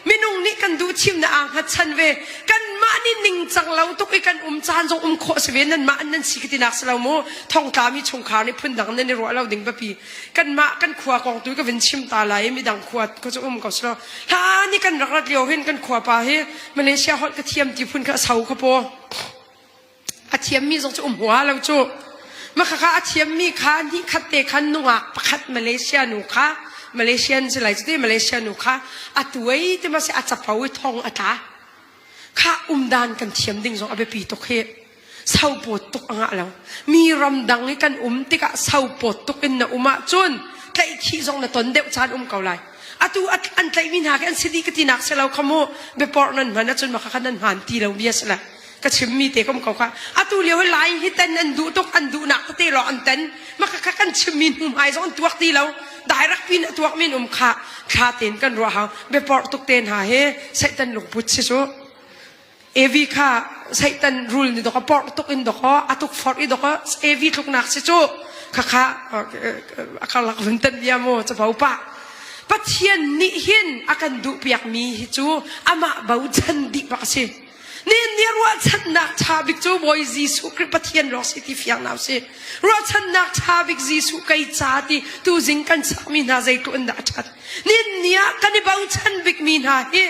Minung nih kan duh thimnak aa hngatchan ve. Kanmah nih ningcang lo tuk i kan um caan zong um khawh si ve. Nanmah an nan si ka tinak si lo mu. Thongtlami chungkhar nih phundang nan i ruah lo ding biapi. Kanmah kan khua kong tu ka vin chim ta lai i midang khua ko cu um ko si lo. Hla ni kan rak rat lio hin kan khua pa hi Malaysia holh ka thiam ti phun kha a so kha paw. A thiammi zong cu um hua lo cu. Makhakha a thiammi kha ni khat te khan nungak pakhat Malaysia nu kha Malaysian si lai cuti Malaysia nu kha a tuai ti ma si a capo i thong a tla. Kha umdan kan thiam ding zong a biapi tuk hi. Sopawt tuk a ngah lo. Mi ramdang i kan um tikah sopawt tuk in na um ahcun tlaihkhih zong na ton deuh caan um ko lai. Atu an tlaihmi hna khi an si dih ka tinak si lo kha mu biaporh nan hman ahcun maka kha nan hmaan ti lo bia si le ka chimmi te kom ko kha atu lio hi lai hi ten an duh tuk an duhnak tete lawng an ten maka kha kan chimmi hnu hmai zong an tuak ti lo direct pin a tuak min um kha thla ten kan ruah hau biaporh tuk te hna hi Satan lungput si cu Evi kha Satan rul nih dok a porh tuk in dok a tuk forh i dok Evi tluknak si cu khakha a karlak vun tan bia mu capo pa Pathian nih hin a kan duh piakmi hi cu amah bochan dih bak a si ni ni ruahchannak ṭha bik cu Bawi Jesuh Khrih Pathian lawng si ti fiang nau si ruahchannak ṭha bik Jesuh kei ca ti tuzing kan sakmi hna zeitluk in dah a ṭhat Nin ni ah kan i bochan bikmi hna hi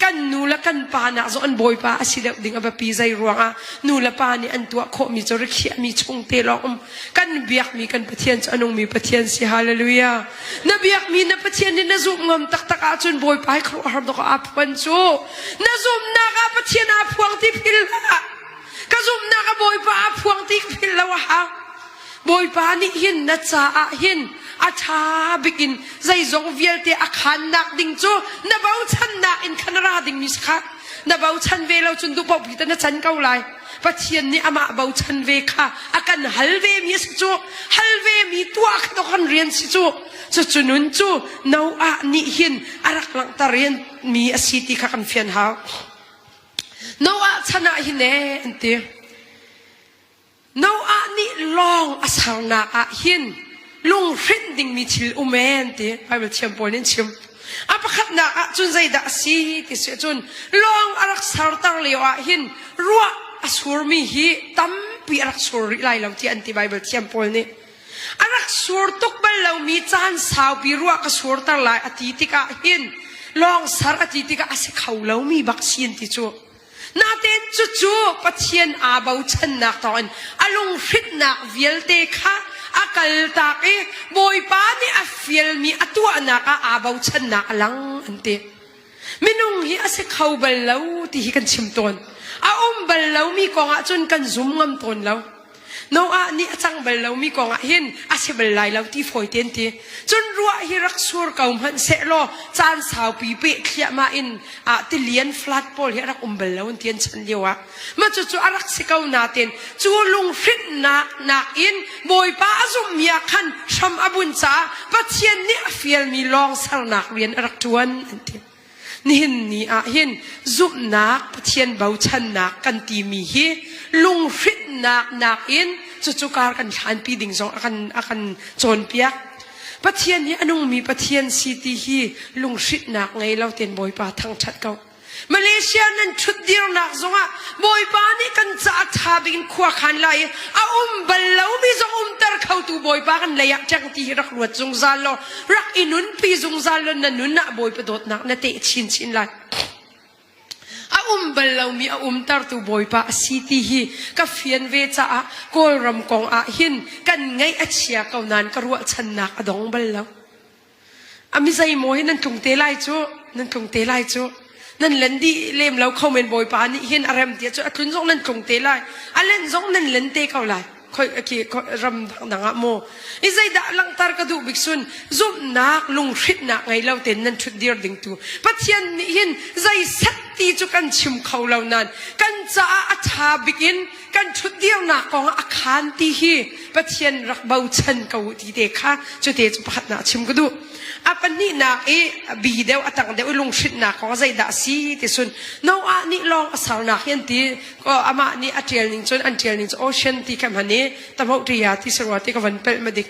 kan nu le kan pa nak zong an bawipa a si deuh ding a biapi zei ruangah nu le pa nih an tuah khawhmi cu rikhiahmi chung te lawng um kan biakmi kan Pathian cu a nungmi Pathian si hallelujah na biakmi na Pathian nih na zumh ngam taktak ahcun bawipa hi khuaruahhar dawk aa phuan cu na zumhnak ah Pathian aa phuang ti phil hlah ka zumhnak ah bawipa aa phuang ti phil lo a hau Bawipa nih hin na caah hin a ṭha bik in zeizong vialte a khannak ding cu na bochannak in khan ra dingmi si kha. Na bochan ve lo cun duh paoh ta na can ko lai. Pathian nih amah bochan ve kha a kan hal ve mi a si cu. Hal ve mi tuah kha kan rian si cu. Cucu nun cu Noah nih hin a rak langhter rian mi a si ti kha kan fian hau. Noah chan ah hin ee an ti. Noah nih lawng a sernak ah hin lunghrinh dingmi thil um en ti Bible thiam pawl nih an chim. A pakhatnak ah cun zeidah a si ti si ahcun lawng a rak serter lio ah hin ruah a surmi hi tampi a rak sur rih lai lo tiah an ti Bible thiam pawl nih. A rak sur tuk bal lomi caan saupi ruah ka surter lai a ti tikah hin. Lawng sar a ti tikah a si kho lomi bak si an ti cu. Natein cucu Pathian aa bochannak thawngin a lunghrinhnak vialte kha a kaltak i Bawipa nih a fialmi a tuahnak ah aa bochannak a lang an ti. Minung hi a si kho bal lo ti hi kan chim tawn. A um bal lomi kong ah cun kan zum ngam tawn lo. Noah nih a cang bal lomi kong ah hin a si bal lai lo ti fawi te an ti. Cun ruah hi rak sur ko hmanh sehlaw caan saupi peh thliahmah in ah tilian flood pawl hi a rak um bal lo an ti an chan lio ah. Mah cucu a rak si ko nain cu lunghrinhnak nakin Bawipa a zumhmi ah khan hram a bun caah Pathian nih a fialmi lawng sernak rian a rak ṭuan an ti. Nihin ni ah hin zumhnak Pathian bochannak kan timi hi lunghrinhnak nakin cucu kar kan hlanpi ding zong a kan a kan cawnpiak. Pathian hi a nungmi Pathian si ti hi lunghrinhnak ngei lo tein Bawipa thangṭhat ko. Malaysia nan ṭhutdirnak zongah Bawipa nih kan caah ṭha bik in khua khan lai i a um bal lomi zong umter khotu Bawipa kan lei ah ṭeng ti hi rak ruat zungzal law rak i nunpi zungzal law na nun ah Bawipa dawtnak na teh chinchin lai. A um bal lomi a umtertu Bawipa a si ti hi ka fian ve caah Kawlram kong ah hin kan ngaih a chia ko nain ka ruahchannak a dong bal lo. A mi zeimaw hi nan tlung te lai cu, nan tlung te lai cu. Nan len dih lem lo kho men Bawipa nih hin a rem tiah cu a tlun zong nan tlung te lai. A len zong nan len te ko lai. Khoi khi ram dangdang ah maw. I zeidah langhter ka duh bik sun zumhnak lunghrinhnak ngei lo tein nan ṭhut dir ding tu. Pathian nih hin zei set ti cu kan chim kho lo nain kan caah a ṭha bik in kan ṭhutdirnak kong ah a khaan ti hi Pathian rak bochan ko u ti te kha cute cu pakhatnak chim ka duh. A pahnihnak i bi deuh a tang deuh i lunghrinhnak kong zeidah a si ti sun Noah nih lawng a sernak hi an ti amah nih a ṭial ning cun an ṭial ning cu ocean ti kha hman i tamho ṭia ti sarua ti ka van pelh ma dik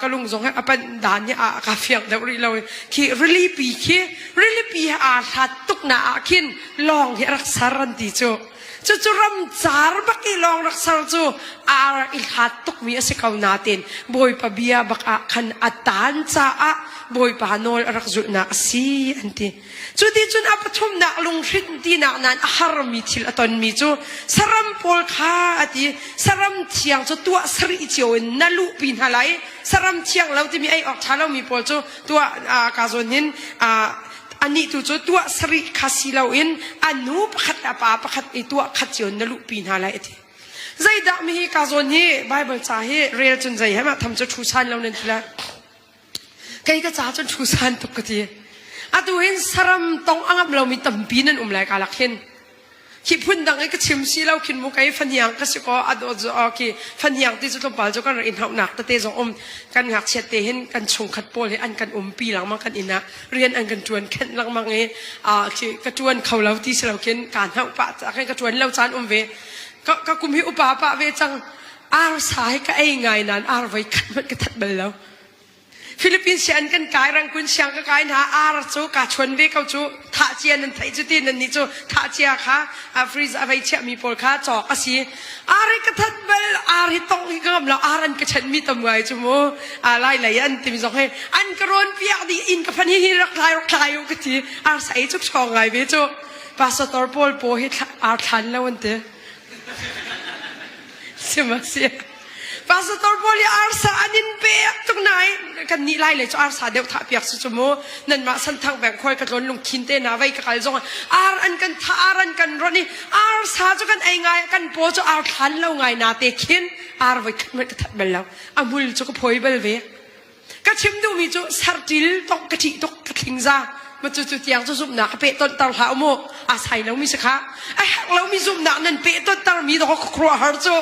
ka lung zong he a panh dan hi a ka fiang deuh rih lo khi rilipi khi rilipi he aa hlat tuk na ah khin lawng hi a rak ser an ti cu Cucu ramcar bak i lawng rak ser cu ar i hlat tukmi a si ko nain Bawipa bia bak ah khan a taan caah Bawipa nawl a rak zulhnak a si an ti. Cu ti cun a pathumnak lunghrinh tinak nain a harmi thil a tonmi cu saram pawl kha a ti saram thiang cu tuah sarih cio in na luhpi hna lai saram thiang lo timi ei awk ṭha lomi pawl cu tuah ka zawn hin anih tu cu tuah sarih kha si loin a nu pakhat le a pa pakhat i tuah khat cio na luhpi hna lai a ti. Zeidah mi hi ka zawn hi Bible ca hi rel cun zei he mah tham cu thu san lo nan ti lai. Kei ka ca cun thu san tuk ka ti. Atu hin saram tong a ngam lomi tampi nan um lai ka lak hin. Khi phun dang i ka chim si lo khin mu kei fahniang ka si ko a dawt zo khi fahniang ti cu tlawmpal cu kan rak in hauhnak tete zong um kan ngakchiat te hin kan chungkhat pawl hi an kan umpi lengmang kan inn ah rian an kan ṭuan khenh lengmang i khi ka ṭuan kho lo ti si lo khin kaa hnauh pah khin ka ṭuan lo caan um ve ka, ka kum hi upa pah ve cang arsa hi ka ei ngai nain ar voi khat hmanh ka that bal lo Philippines si an kan kai rangkun siang ka kai hna ar cu ka chuan ve ko cu thah cia nan theih cu ti nan nih cu thah cia kha a freeze a vei chiah mi pawl kha cawk a si ar hi ka that bal ar hi tong hi ka ngam lo ar an ka chen mi tam ngai cu mu a lai lei an timi zong hi an ka rawn piak dih in ka phan hi hi rak thlai rak thlai u ka ti ar sa ei cu ṭhawng ngai ve cu pastor pawl paw hi ar thlan lo an ti Sihmanhsehlaw Pastor pawl i arsa an in pek tuk nain kan nih lai le cu arsa deuh thah piak si cu mu nanmah santhang beng khuai ka tlawn lungkhin te na vei ka kal zong ar an kan thah ar an kan ron i arsa cu kan ei ngai kan paw cu ar thlan lo ngai na te khin ar voi khat hmanh ka that bal lo a hmul cu ka phawi bal ve Ka chim duhmi cu sarṭil tok ka ṭih tuk ka thlingza ma cu cu tiang cu zumhnak ka peh tonter hlah mu a sai lomi si kha a herh lomi zumhnak nan peh tonter mi dawk khuaruahhar cu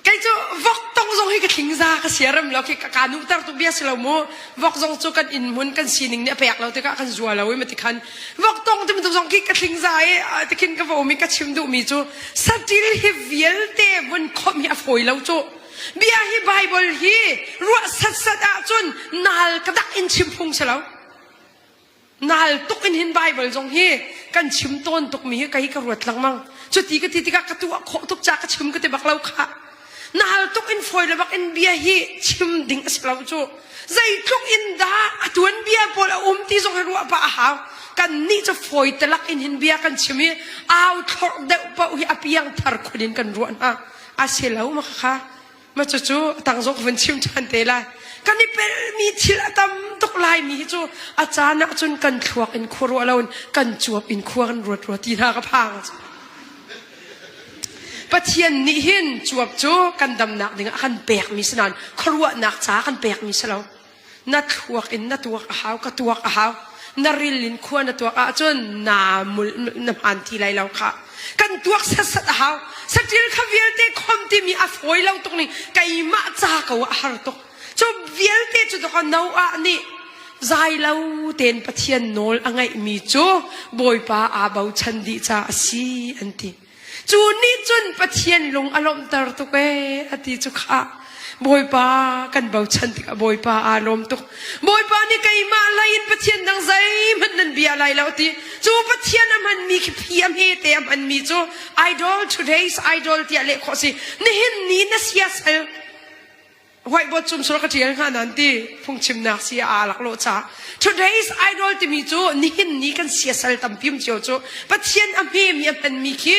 kei cu vok tong zong hi ka thlingza ka siarem lo khi ka nu ter tu bia si lo mu vok zong cu kan inn hmun kan sining nih a pek lo tikah kan zua lo i ma tikhan vok tong ti bantuk zong khi ka thlingza i tikhin ka va um i ka chim duhmi cu saṭil hi vialte vun khomh hi a fawi lo cu Bia hi Bible hi ruah satsat ahcun nal ka dak in chim phung si lo. Nal tuk in hin Bible zong hi kan chim tawn tukmi hi kei ka ruat lengmang. Cuti ka ti tikah ka tuah khawh tuk ca ka chim ka ti bak lo kha. Nal tuk in fawi le bak in bia hi chim ding a si. si lo cu. Zeitluk in dah a tuanbia pawl a um ti zong hi ruah pah a hau. Kan nih cu fawi talak in hin bia kan chim i au thlorh deuh paoh hi a piang thar khun in kan ruah hna. A si lo ma kha ma cucu tang zong vun chim ṭhan te lai. Kan i pelmi thil a tam tuk laimi hi cu a caan ah cun kan thluak in khua ruah loin kan cuap in khua kan ruat rua ti hna ka phang. Pathian nih hin cuap cu kan damnak dingah a kan pekmi si nain khuaruahnak ca kan pekmi si lo. Na thluak in na tuak a hau, ka tuak a hau. Na ril in khua na tuak ahcun naa mul na hmaan ti lai lo kha. Kan tuak setsat a hau. Saṭil kha vialte khom timi a fawi lo tuk ning keimah ca ko ah a har tuk. Cu vialte cu dawk Noah nih zai lo tein Pathian nawl a ngaihmi cu Bawipa aa bochan dih caah a si an ti. Cu nih cun Pathian lung a lawmhter tuk ee a ti cu khah. Bawipa kan bochan tikah Bawipa aa lawm tuk. Bawipa nih keimah lei in Pathian dang zeihmanh nan bia lai lo ti. Cu Pathian a hmanmi khi phi a hmete a hmanmi cu idol today's idol tiah leh khawh si. Nihin ni na siasal whiteboard cum sur ka ṭial hnga nan ti phungchimnak si aa laklawh ca today's idol timi cu nihin ni kan siasal tampi um cio cu Pathian a hmemi a hmanmi khi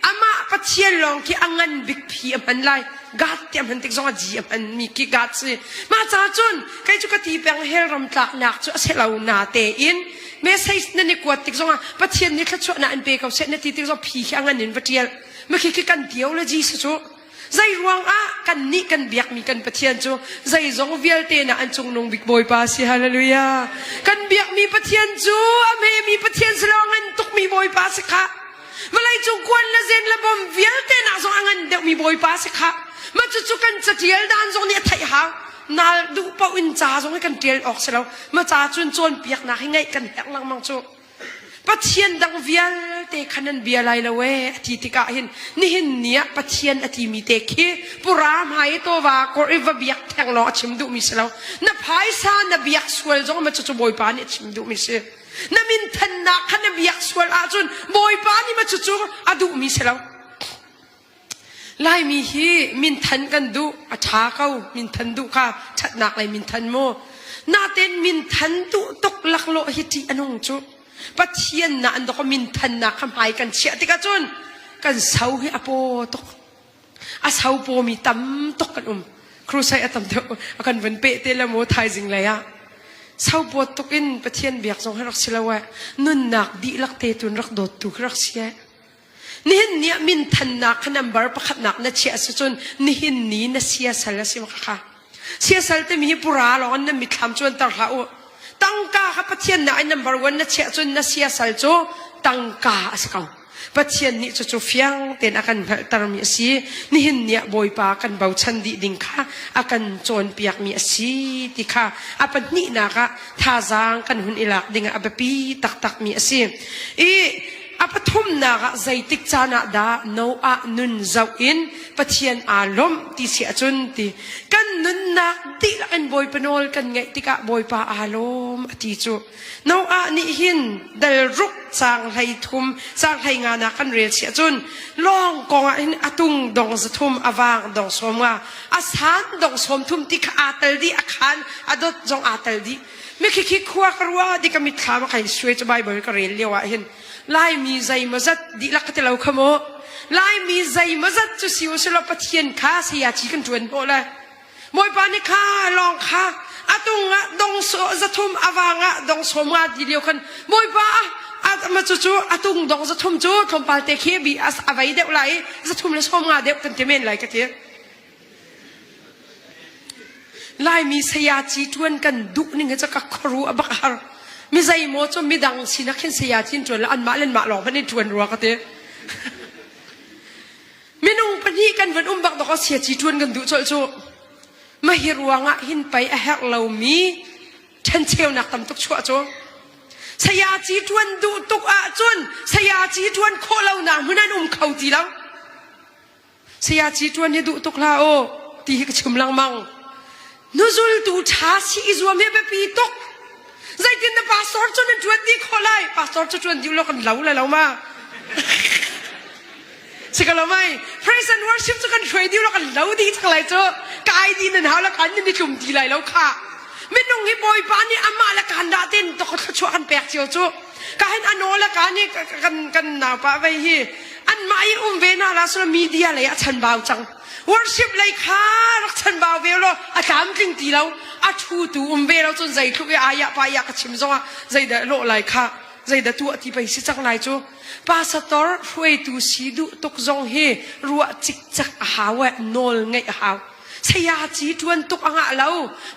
amah Pathian lawng khi a ngan bik phi a hman lai God ti a hman tik zong a G a hmanmi khi God si mah ca cun kei cu ka ti peng hell ram tlaknak cu a si lo na tein message nan i kuat tik zongah Pathian nih thluachuahnak in pe ko seh na ti tik zong phi khi a ngan in va ṭial ma khi khi kan theology si cu Zeiruang ah kannih kan biakmi kan Pathian cu zeizong vialte na an cungnung bik Bawipa si hallelujah. Kan biakmi Pathian cu a hmemi Pathian si lo a ngan tukmi Bawipa si kha. Vawlei cung kuan le zen le bom vialte nak zong a ngan deuhmi Bawipa si kha. Mah cucu kan catial dan zong nih a theih hau. Nal duh paoh in ca zong hi kan tial awk si lo. Ma ca cun cawnpiaknak hi ngeih kan herh lengmang cu. Pathian dang vialte kha nan bia lai lo ee a ti tikah hin nihin ni ah Pathian a timi te khi pura hmai tawva kor i va biak theng lawng a chim duhmi si lo. Na phaisa na biak sual zong ma cucu Bawipa nih a chim duhmi si. Na minthannak kha na biak sual ahcun Bawipa nih ma cucu a duhmi si lo. Laimi hi minthan kan duh a ṭha ko minthan duh kha ṭhatnak lei minthan mu natein minthan duh tuk laklawh hi ṭih a nung cu Pathian na an dok minthannak kha hmai kan chiah tikah cun kan so hi a paw tuk a so pawmi tam tuk kan um crusade a tam deuh a kan vun peh te le mu thaizing lei ah sopawt tuk in Pathian biak zong hi rak si lo eh nunnak dihlak te tun rak dawt tu khi rak si eh Nihin ni ah minthannak kha number pakhatnak na chiah si cun nihin ni na siasal a si ma kha. Siasal timi hi pura lawng in na mitthlam cuanter hlah u. Tangka kha Pathian na ai number one na chiah cun na siasal cu tangka a si ko. Pathian nih cucu fiang tein a kan hngalhtermi a si. Nihin ni ah Bawipa kan bochan dih ding kha a kan cawnpiakmi a si ti kha a pahnihnak ah thazaang kan hun i lak ding ah a biapi taktakmi a si. I A pathumnak ah zeitik caan ah dah Noah nun zoh in Pathian aa lawmh ti si ahcun ti kan nunnak dihlak in Bawipa nawl kan ngaih tikah Bawipa aa lawm a ti cu Noah nih hin dal ruk caang hlei thum caang hlei nga nak kan rel si ahcun lawng kong ah hin a tung dong zathum a vaang dong sawm nga a san dong sawm thum ti kha aa tel dih a khan a dot zong aa tel dih Mi khi khua ka ruah di ka mitthlam a kai suai cu Bible ka rel lio ah hin Laimi zeimawzat dihlak ka ti lo kha mu Laimi zeimawzat cu si usulaw Pathian kha sayaci kan ṭuan hnawh le Bawipa nih kha lawng kha a tung ah dong zathum a vang ah dong sawm nga ti lio khan Bawipa ah ma cu cu a tung dong zathum cu tlawmpal te khi bi a vei deuh lai i zathum le sawm nga deuh kan ti men lai ka ti Laimi sayaci ṭuan kan duh ning hi cu ka khuaruah a bak har. Mi zeimaw cu midang sinak khin sayaci in ṭuan le anmah le anmah lawng hmanh in ṭuan rua ka ti. Minung pahnih kan van um bak dawk ah sayaci ṭuan kan duh colh cu. Mah hi ruangah hin pei a herh lomi ṭhencheunak tam tuk chuah cu. Sayaci ṭuan duh tuk ahcun sayaci ṭuan khawh lonak hmun an um kho ti lo. Sayaci ṭuan hi duh tuk hlah u ti hi ka chim lengmang. Nuzultu ṭha si i zuam hi biapi tuk. Zeitin na pastor cu na ṭuan dih khawh lai? Pastor cu ṭuan dih law kan lo le lo ma. Si ka lo mai. Praise and worship cu kan hruai dih lo kan lo dih cang lai cu. Kai di nan hau la kan nan i tlum ti lai lo kha. Minung hi Bawipa nih amah le kan dah ten to thluachuah kan pek cio cu. Ka hin ano le ka nih kan kan naupa vei hi anmah i um ve na la so media lei a chanbau cang. Worship lei kha rak chanbau ve lo a tlamtling ti lo a thu tu um ve lo cun zeitluk i ayah pa ya ka chim zongah zeidah lawh lai kha zeidah tuah ti pei si cang lai cu pastor hruaitu si duh tuk zong hi ruah cikcek a hau eh nawl ngeih a hau saya ci tuan tuk a ngah lo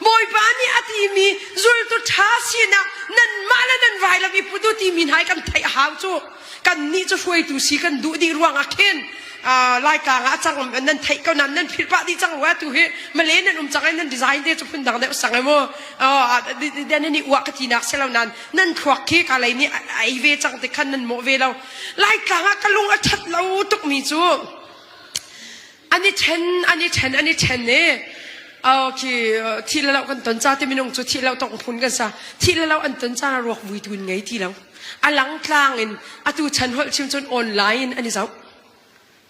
bawipa nih a timi zultu ṭha sinak nanmah le nan vailam i put u timi hna hi kan theih a hau cu Kannih cu hruaitu si kan duh dih ruangah khin Laitlang ah a cang nan theih ko nan nan philh pah dih cang rua tu hi Malay nan um cang ai nan design te cu phun dang deuh sang ai mu nan i uah ka ti nak si lo nan nan thluak khi ka lei nih a ei ve cang te khan nan mawh ve lo Laitlang ah ka lung a that lo tuk mi cu an i then an i then an i then i khi thi le lo kan ton ca ti minung cu thi lo tong phun kan sa thi le lo an ton ca ruak vui tu in ngei ti lo a lang tlang in atu chan holh chim cun online in an i zoh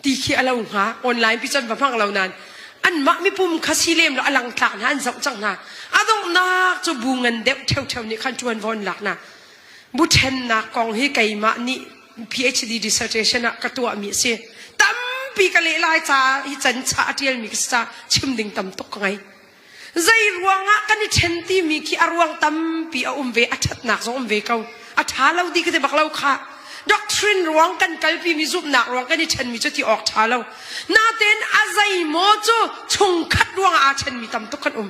ti khi a lo hnga online pi cun va hmang lo nan anmah mipum kha si lem lo a lang tlak hna an zoh cang hna a donghnak cu bu ngan deuh ṭheuṭheu nih khan ṭuan von lak na bu ṭhennak kong hi keimah nih PhD dissertation ah ka tuahmi a si. Tampi ka leh lai ca hi can cha a ṭialmi ka si ca chim ding tam tuk ka ngei. Zei ruangah kan i ṭhen timi khi a ruang tampi a um ve, a ṭhatnak zong um ve ko. A ṭha lo di ka ti bak lo kha. Doctrine ruang kan kalpimi zumhnak ruang kan i ṭhenmi cu ti awk ṭha lo. Natein a zeimaw cu chungkhat ruangah aa ṭhenmi tam tuk kan um.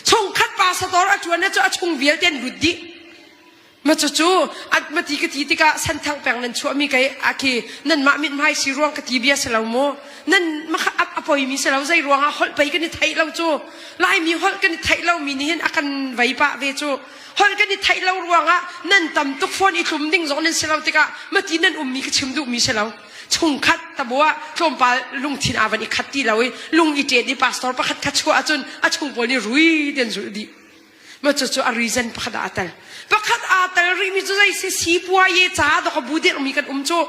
Chungkhat pastor a ṭuan cu a chung vialte an lut dih. Ma cucu ma ti ka ti tikah senthang peng nan chuahmi kei a khi nanmah mithmai si ruang ka ti bia si lo mu nan ma kha a poimi si lo zei ruangah holh pei kan i theih lo cu laimi holh kan i theih lo mi nih hin a kan vei pah ve cu holh kan i theih lo ruangah nan tam tuk fawn i tlum ding zong nan si lo tikah ma ti nan ummi ka chim duhmi si lo chungkhat tabua tlawmpal lungthin aa van i khat ti lo i lung i ṭet i pastor pakhat kha chuah ahcun a chung pawl nih rui ten zulh dih Ma cucu a reason pakhat ah aa tel. Pakhat aa tel rihmi cu zei si sipuaye ca dok a bu dirhmi kan um cu.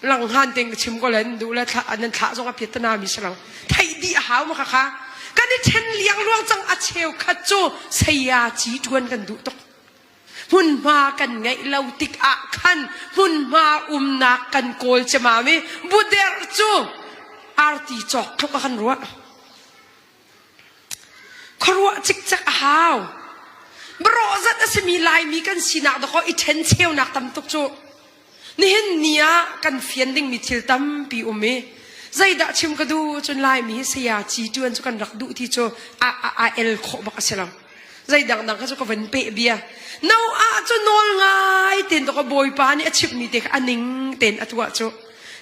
Langhan ten ka chim ko le nan duh le thla nan thlah zong a piatana mi si lo. Theih dih a hau ma kha Kan i then liang luang cang a cheu khat cu saya ci tuan kan duh tuk. Hmunhma kan ngeih lo tik ah khan hmunhma umnak kan kawl cemam i buder cu arti cawk tluk a kan ruah. Khuaruah cikcek a hau. Barawh zat a simi Laimi kan sinak dawkaw i ṭhencheunak tam tuk cu. Nihin ni ah kan fian dingmi thil tampi um i zeidah chim ka duh cun Laimi hi saya ci ṭuan cu kan rak duh ti cu a, a, a el khawh bak a si lo. Zei dangdang kha cu ka van peh bia. No ah cu nawl ngai tein dawkaw Bawipa nih a chimhmi te kha a ning tein a tuah cu.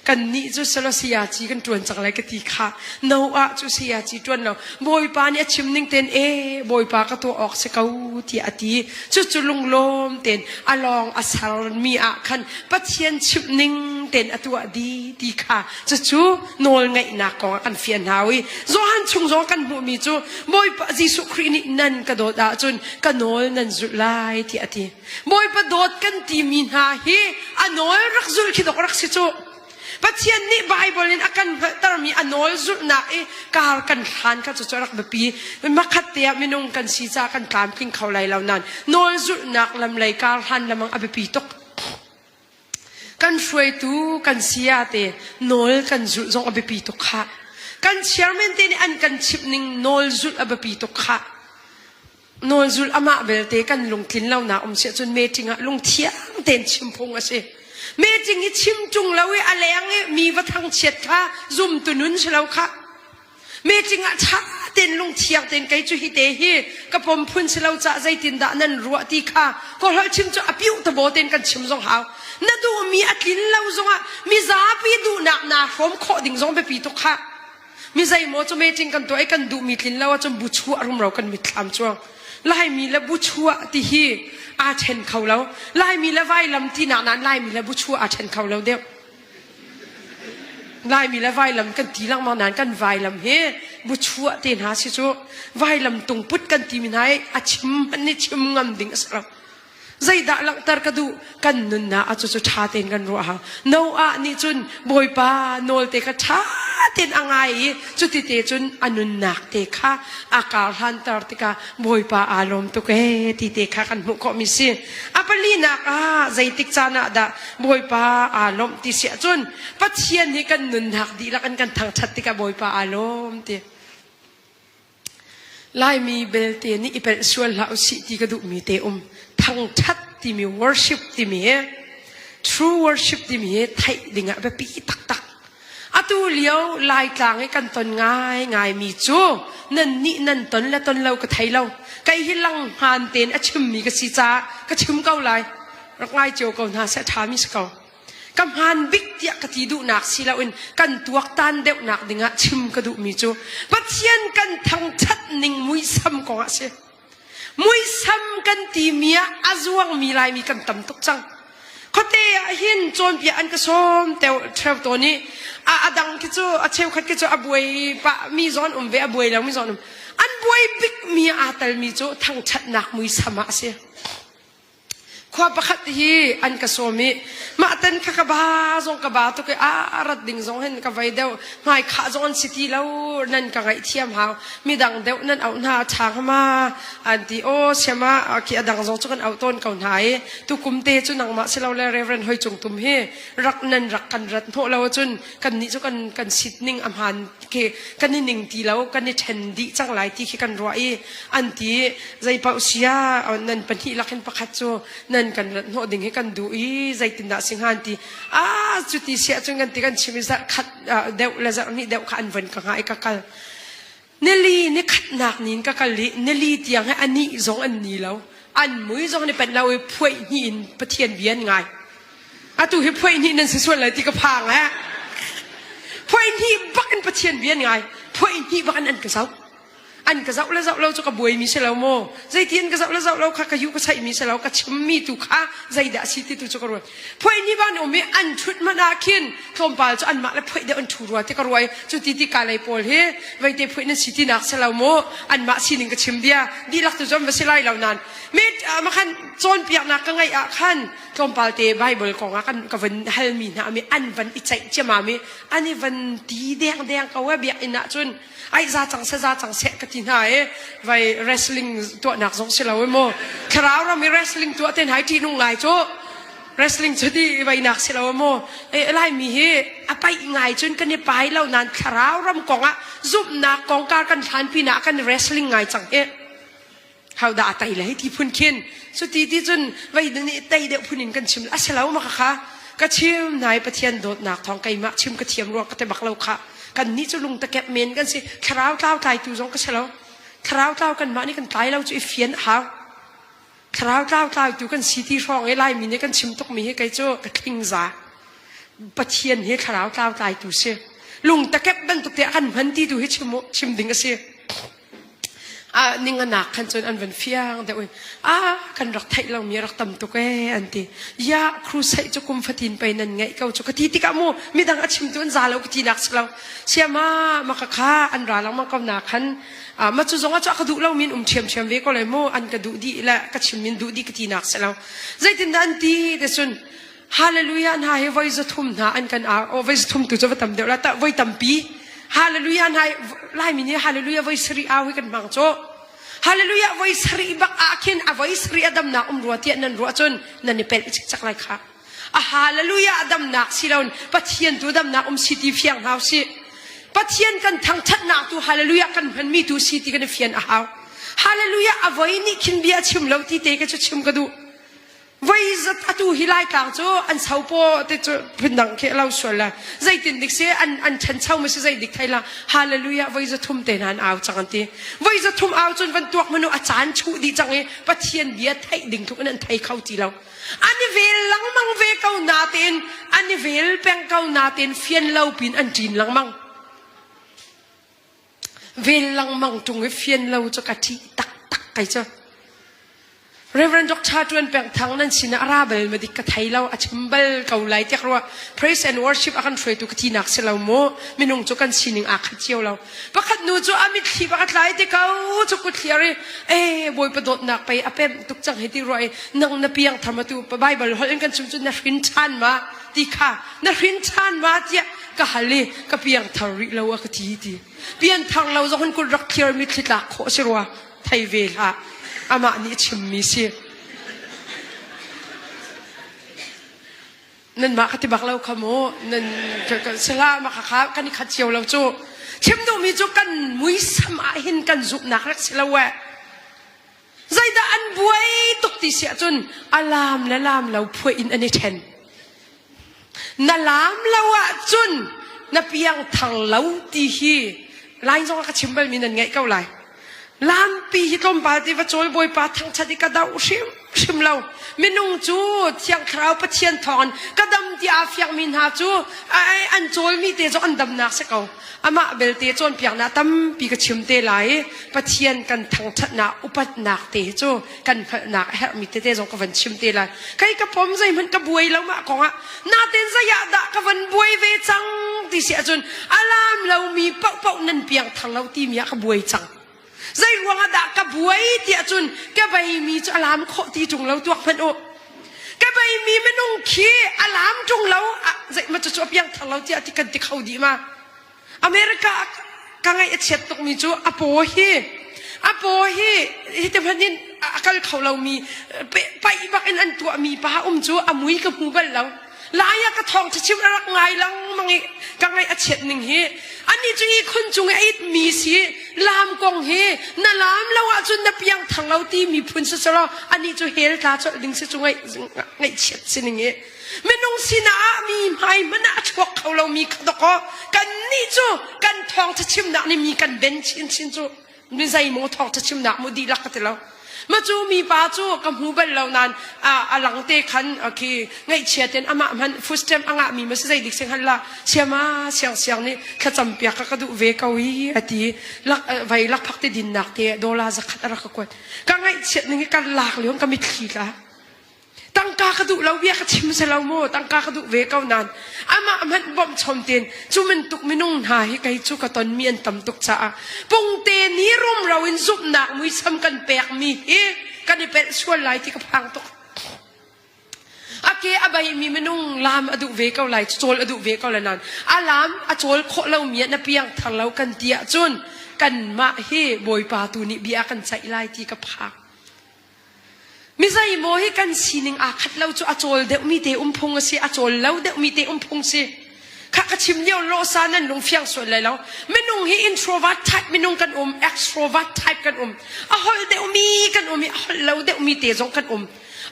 Kannih cu Selasia ci kan ṭuan cang lai ka ti kha. Noah cu saya ci ṭuan lo. Bawipa nih a chim ning tein e Bawipa ka tuah awk si ko tiah a ti. Cucu lunglawm tein a lawng a sermi ah khan Pathian chimh ning tein a tuah dih ti kha cucu nawlngaihnak kong ah kan fian hau i Johan chung zong kan hmuhmi cu Bawipa Jesuh Khrih nih nan ka dawt ahcun ka nawl nan zulh lai tiah a ti. Bawipa dawt kan timi hna hi a nawl rak zulh khi dok rak si cu. Pathian nih Bible in a kan hngalhtermi a nawl zulhnak i kar kan hlan kha cucu rak biapi. Makhat te ah minung kan si caah kan tlamtling kho lai lo nain nawl zulhnak lam lei kar hlan lamang a biapi tuk. Kan hruaitu kan saya te nawl kan zulh zong a biapi tuk khah. Kan chairman te nih an kan chimh ning nawl zulh a biapi tuk khah. Nawlzul amah belte kan lungtlin lonak um si ahcun meeting ah lungthiang tein chim phung a si. Meeting i chim ṭung lo i a leng i mi va thangchiat kha zumtu nun si lo khah. Meeting ah ṭha tein lungthiang tein kei cu hi te hi ka pom phun si lo cah zeitindah nan ruah ti kha kawlholh chim cu a piuh tabaw tein kan chim zong hau. Na duhmi a tlin lo zongah mizapi duhnak naa hrawm khawh ding zong biapi tuk khah. Mi zeimaw cu meeting kan tuah i kan duhmi tlin lo ahcun bu chuah rumro kan mitthlam cuang. Laimi le bu chuah ti hi aa ṭhen kho lo. Laimi le vailam tinak nain Laimi le bu chuah aa ṭhen kho lo deuh. Laimi le vailam kan ti lengmang nain kan vailam hi bu chuah te hna si cu vailam tungput kan timi hna i a chim hmanh nih chim ngam ding a si lo. Zeidah langhter ka duh? Kan nunnak ah cucu ṭha tein kan ruah hau. Noah nih cun Bawipa nawl te kha ṭha tein a ngai i cuti te cun a nunnak te kha a kar hlanter tikah Bawipa aa lawm tuk ee ti te kha kan hmuh khawhmi si. A palinak ah zeitik caan ah dah Bawipa aa lawmh ti si ahcun Pathian hi kan nunnak dihlak in kan thangṭhat tikah Bawipa aa lawm ti. Laimi belte nih i pelh sual hlah usih ti ka duhmi te um. Thangṭhat timi worship timi hi true worship timi hi theih dingah biapi taktak. Atu lio Laitlang i kan ton ngaingaimi cu nannih nan ton le ton lo ka thei lo. Kei hi lang hmaan tein a chimmi ka si caah ka chim ko lai. Rak ngai cio ko hna seh a ṭhami si ko. Ka hmaan bik tiah ka ti duhnak si loin kan tuaktan deuhnak dingah chim ka duhmi cu Pathian kan thangṭhat ning muisam kong ah si. Muisam kan timi ah a zuangmi Laimi kan tam tuk cang. Khuate ah hin cawnpiak an ka sawm teo tawn i a a dang khi cu a cheukhat khi cu a buai pah mi zawn um ve a buai lo mi zawn um. An buai bikmi aa telmi cu thangṭhatnak muisam ah a si. Khua pakhat hi an ka sawm i mah ten kha ka ba zong ka ba tuk i a rat ding zong hin ka vei deuh hmai khah zong an si ti lo nan ka ngaihthiam hau midang deuh nan auh hna a ṭha hnga ma an ti aw siama khi a dang zong cu kan auh tawn ko hna i tukum te cu nangmah si lo le Reverend Hoi Cung Tum hi rak nan rak kan rat hnawh lo ahcun kan nih cu kan kan sit ning a hmaan khi kan i ning ti lo kan i ṭhen dih cang lai ti khi kan ruah i an ti zeipaoh sia nan pahnih lakin pakhat cu nan kan rat hnawh ding hi kan duh i zeitindah si hnga an ti a cuti siah cun kan ti kan chim i zarh khat deuh le zarh hnih deuh kha an von ka hngah i ka kal nili ni khatnak nin ka kal i nili tiang he anih zong an ni lo an mui zong ni pen lo i phuaih hnih in Pathian bia an ngai atu hi phuaih hnih nan si sual lai ti ka phang eh phuaih hnih bak in Pathian bia an ngai phuaih hnih bak in an ka zoh an ka zoh le zoh lo cu ka buaimi si lo maw zeiti an ka zoh le zoh lo kha ka yu ka saihmi si lo ka chimmi tu kha zeidah si ti tu cu ka ruat phuaih ni ban um i an ṭhut hmanh ah khin tlawmpal cu anmah le phuaih deuh an ṭhu rua ti ka ruai cu ti ti ka lei pawl hi veite phuaih nan si ti nak si lo maw anmah sining ka chim bia dihlak tu cu an va si lai lo nan mi makhan cawnpiaknak ka ngeih ah khan tlawmpal te Bible kong ah kan ka van halmi hna mi an van i ceih ciamam i an i van ti deng deng ko e biakinn ah cun ai za cang seh za cang seh ka ti hna i vai wrestling tuahnak zong si lo i mu thlarau ram i wrestling tuah ten hai ṭih nung ngai cu wrestling cu ti veinak si lo mu e laimi hi a paih ngai cun kan i pai lo nan thlarau ram kong ah zumhnak kong kar kan hlan pinah kan wrestling ngai cang hi Hodah a tei le ti phun khin cuti ti cun vei nih tei deuh phun in kan chim a si lo ma kha ka chim nai Pathian dawtnak thawng keimah chim ka thiam ruang ka te bak lo kha kan nih cu lung takep men kan si thlarau tlau tlaitu zong ka si lo thlarau tlau kan mah nih kan tlai lo cu i fian hau thlarau tlau tlaitu kan si ti hrawng i laimi nih kan chim tuk mi hi kei cu ka thling za Pathian hi thlarau tlau tlaitu si lung takep bantuk te kan hman ti tu hi chim chim ding a si Ah ninganak khan cun an van fiang deuh i ah kan rak theih lomi rak tam tuk ee an ti. Ya crusade cu kum fatin pei nan ngeih ko cu ka ti tikah mu midang a chimtu an za lo ka ti nak si lo. Siama maka kha an ra lengmang ko na khan ah ma cu zong ah cu a ka duh lomi in um ṭhiamṭhiam ve ko lai mu an ka duh dih le ka chim in duh dih ka ti nak si lo. Zeitindah an ti te cun Hallelujah hna hi voi 300 hna an kan au oh voi 300 tu cu va tam deuh la ta voi tampi Hallelujah hna Laimi nih Hallelujah voi sarih au hi kan hmang cu Hallelujah voi sarih bak ah khin a voi sarih a damnak um rua tiah nan ruah cun nan i pelh cikcak lai kha a Hallelujah a damnak si loin Pathian tu damnak um si ti fiang hau si Pathian kan thangthatnak tu Hallelujah kan hmanmi tu si ti kan i fian a hau Hallelujah a voi nih khin bia chim lo ti te ka cu chim ka duh Voi zat atu hi Laitlang cu an sopaw te cu phundang khi lo sual la zeitin dik si an an ṭhancho ma si zei dik thei la hallelujah voi za thum te hna an au cang an ti voi za thum au cun van tuak manu a caan chuh dih cang i Pathian bia theih ding tluk in an thei kho ti lo an i vel lengmang ve ko natein an i vel peng ko natein fian lo pin an ṭin lengmang vel lengmang ṭung i fian lo cu ka ṭih taktak kai cu. Reverend Dr. Tuan Peng Thang nan sin ah a ra bal ma dik ka thei lo a chim bal ko lai tiak rua praise and worship a kan hruaitu ka tinak si lo mu minung cu kan sining aa khat cio lo pakhat nu cu a mitthli bak a tlai te ko cu kut thliar i e bawipa dawtnak pei a pem tuk cang hi ti rua i nang na piang tham atu Bible holh in kan chim cu na hrin ṭhan ma ti kha na hrin ṭhan ma tiah ka hal i ka piang thar rih lo a ka ti ti pian thar lo zong hin kut rak thliar mitthli tlak khawh si rua thei ve hlah amah nih a chimmi si nanmah ka ti bak lo kha mu nan sihlah mah kha kan i khat cio lo cu chim duhmi cu kan muisam ah hin kan zumhnak rak si lo eh zeidah an buai tuk ti si ahcun a laam le laam lo phuah in an i ṭhen Na laam lo ahcun na piangthar lo ti hi Lai zong ah ka chim balmi nan ngaih ko lai. Lampi hi tlawmpal te va cawl Bawipa thangṭhat i ka doh hrimhrim lo. Minung cu Thiang Thlarau Pathian thawngin ka dam ti aa fiangmi hna cu an cawlmi te zong an damnak si ko. Amah belte cawnpiaknak tampi ka chim te lai i Pathian kan thangṭhatnak upatnak te hi cu kan hngalhnak a herhmi tete zong ka van chim te lai. Kei ka pom zeihmanh ka buai lo mah kongah natin zei ah dah ka van buai ve cang ti si ahcun a laam lomi paohpaoh nan piangthar lo timi ah ka buai cang. Zei ruangah dah ka buai ti ahcun ka beimi cu a laam khawh ti ṭung lo tuak hmanh u. Ka beimi minung khi a laam ṭung lo zei ma cucu a piangthar lo tiah ti kan ti kho dih ma. America ka ngaih a chiat tukmi cu a paw hi a paw hi hiti hmanh in a kal kho lomi paih bak in an tuahmi pa um cu a mui ka hmu bal lo. Lai ah ka thawng chim a rak ngai lengmang i ka ngaih a chiat ning hi anih cu ihkhun cung i a itmi si lam kong hi na lam lo ahcun na piang thang lo ti miphun si selaw anih cu hell tla colh ding si cu ngaih ngaihchiat si ning hi Minung sinah ah mi hmai hmanh ah a chuak kho lomi kha dawkaw kannih cu kan thawngṭha chimnak nih mi kan ben chinchin cu mi zeimaw thawngṭha chimnak mu dihlak ka ti lo. Ma cu mi pa cu ka hmu bal lo nain a lang te khan khi ngaihchia ten amah hmanh food stamp a ngahmi ma si zei dik sing hal la siama siang siang nih thlacam piak ka ka duh ve ko i a ti lak vai lakphak te dinnak te dollar zakhat a rak ka kuat ka ngaihchiat ning hi ka lak lio ka mitthli tla Tangka ka duh lo bia ka chim se lo mu tangka ka duh ve ko nain amah hmanh bawmh chom ten cu bantuk minung hna hi kei cu ka tonmi an tam tuk caah pungte ni rumro in zumhnak muisam kan pekmi hi kan i pelh sual lai ti ka phang tuk. A ke a beimi minung lam a duh ve ko lai cawl a duh ve ko lai nain a lam a cawl khawh lomi ah na piang thar lo kan ti ahcun kanmah hi Bawipa tu nih bia kan ceih lai ti ka phang. Mi zeimaw hi kan sining aa khat lo cu a cawl deuhmi te um phung a si, a cawl lo deuhmi te um phung si. Kha ka chim lio lawsa nan lung fiang sual lai lo. Minung hi introvert type minung kan um, extrovert type kan um. A holh deuhmi kan um i a holh lo deuhmi te zong kan um.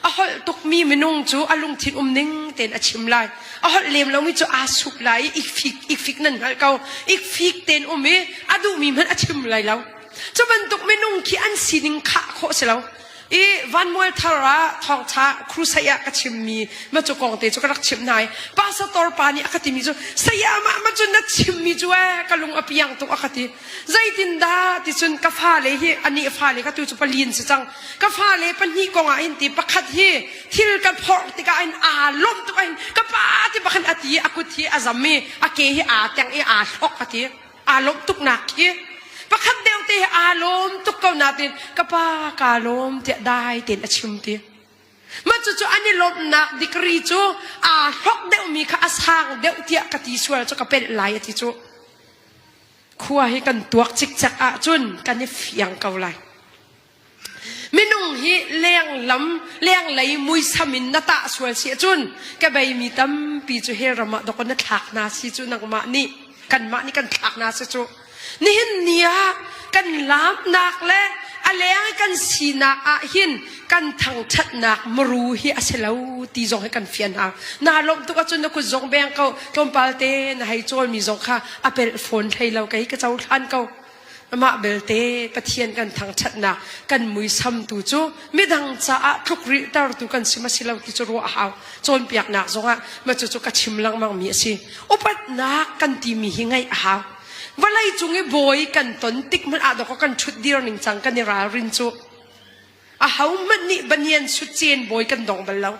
A holh tukmi minung cu a lungthin um ning tein a chim lai. A holh lem lomi cu aa sup lai i ikfik ikfik nan hngalh ko. Ikfik tein um i a duhmi hmanh a chim lai lo. Cu bantuk minung khi an sining khah khawh si lo. I Vanmual thar ah thawngtha crusade ah ka chimmi ma cu kong te cu ka rak chimh hna i pastor pa nih a ka timi cu sayamah ma cu na chimmi cu ee ka lung a piang tuk a ka ti. Zeitindah ti cun ka fale hi anih fale ka tu cu palin si cang. Ka fale pahnih kong ah hin ti pakhat hi thil ka phorh tikah hin aa lawmh tuk ah hin ka pa ti bakhin a ti i a kut hi a zam i a ke hi aa teng i aa hlok a ti. Aa lawmh tuknak khi pakhat deuh te aa lawm tuk ko natin ka pa kaa lawm tiah dai tein a chim ti. Mah cucu an i lawmhnak degree cu aa hlok deuhmi kha a sang deuh tiah ka ti sual cu ka pelh lai a ti cu. Khua hi kan tuak cikcek ahcun kan i fiang ko lai. Minung hi lenglam lenglei muisam in na tah sual si ahcun ka beimi tampi cu hell ram ah dawk na thlak hna si cu nangmah nih kanmah nih kan thlak hna si cu. Nihin ni ah kan laamnak le a leng i kan sinak ah hin kan thangṭhatnak muru hi a si lo ti zong hi kan fian hau. Naa lawmh tuk ahcun na kut zong beng ko tlawmpal te na hei cawlmi zong kha a pelh fawn hlei lo kei ka cohlan ko. Amah belte Pathian kan thangṭhatnak kan muisam tu cu midang caah tlukrilhtertu kan si ma si lo ti cu ruah a hau. Cawnpiaknak zongah mah cucu ka chim lengmangmi a si. Upatnak kan timi hi ngaih a hau. Vawlei cung i bawi kan ton tik hmanh ah dawkaw kan ṭhutdir ning cang kan i ralrin cu. Ahohmanh nih banian sutcen bawi kan dong bal lo.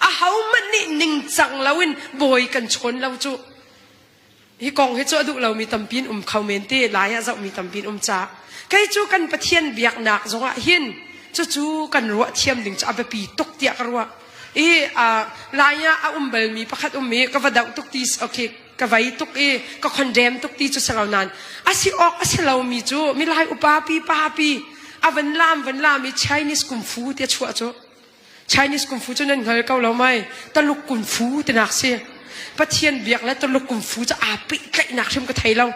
Ahohmanh nih ningcang loin bawi kan chawn lo cu. Hi kong hi cu a duh lomi tampi in um kho men te, lai ah zohmi tampi in um ca. Kei cu kan Pathian biaknak zongah hin cucu kan ruah thiam ding cu a biapi tuk tiah ka ruah. I lai ah a um balmi pakhat um i ka va doh tuk ti okay ka vei tuk i ka condemn tuk ti cu si lo nain a si awk a si lomi cu milai upa pi pa pi a van lam van lam i Chinese kung fu ti a chuah cu Chinese kung fu cu nan hngal ko lo mai Taluk kung fu tinak si Pathian biak le Taluk kung fu cu aa pehtlaihnak hrim ka thei lo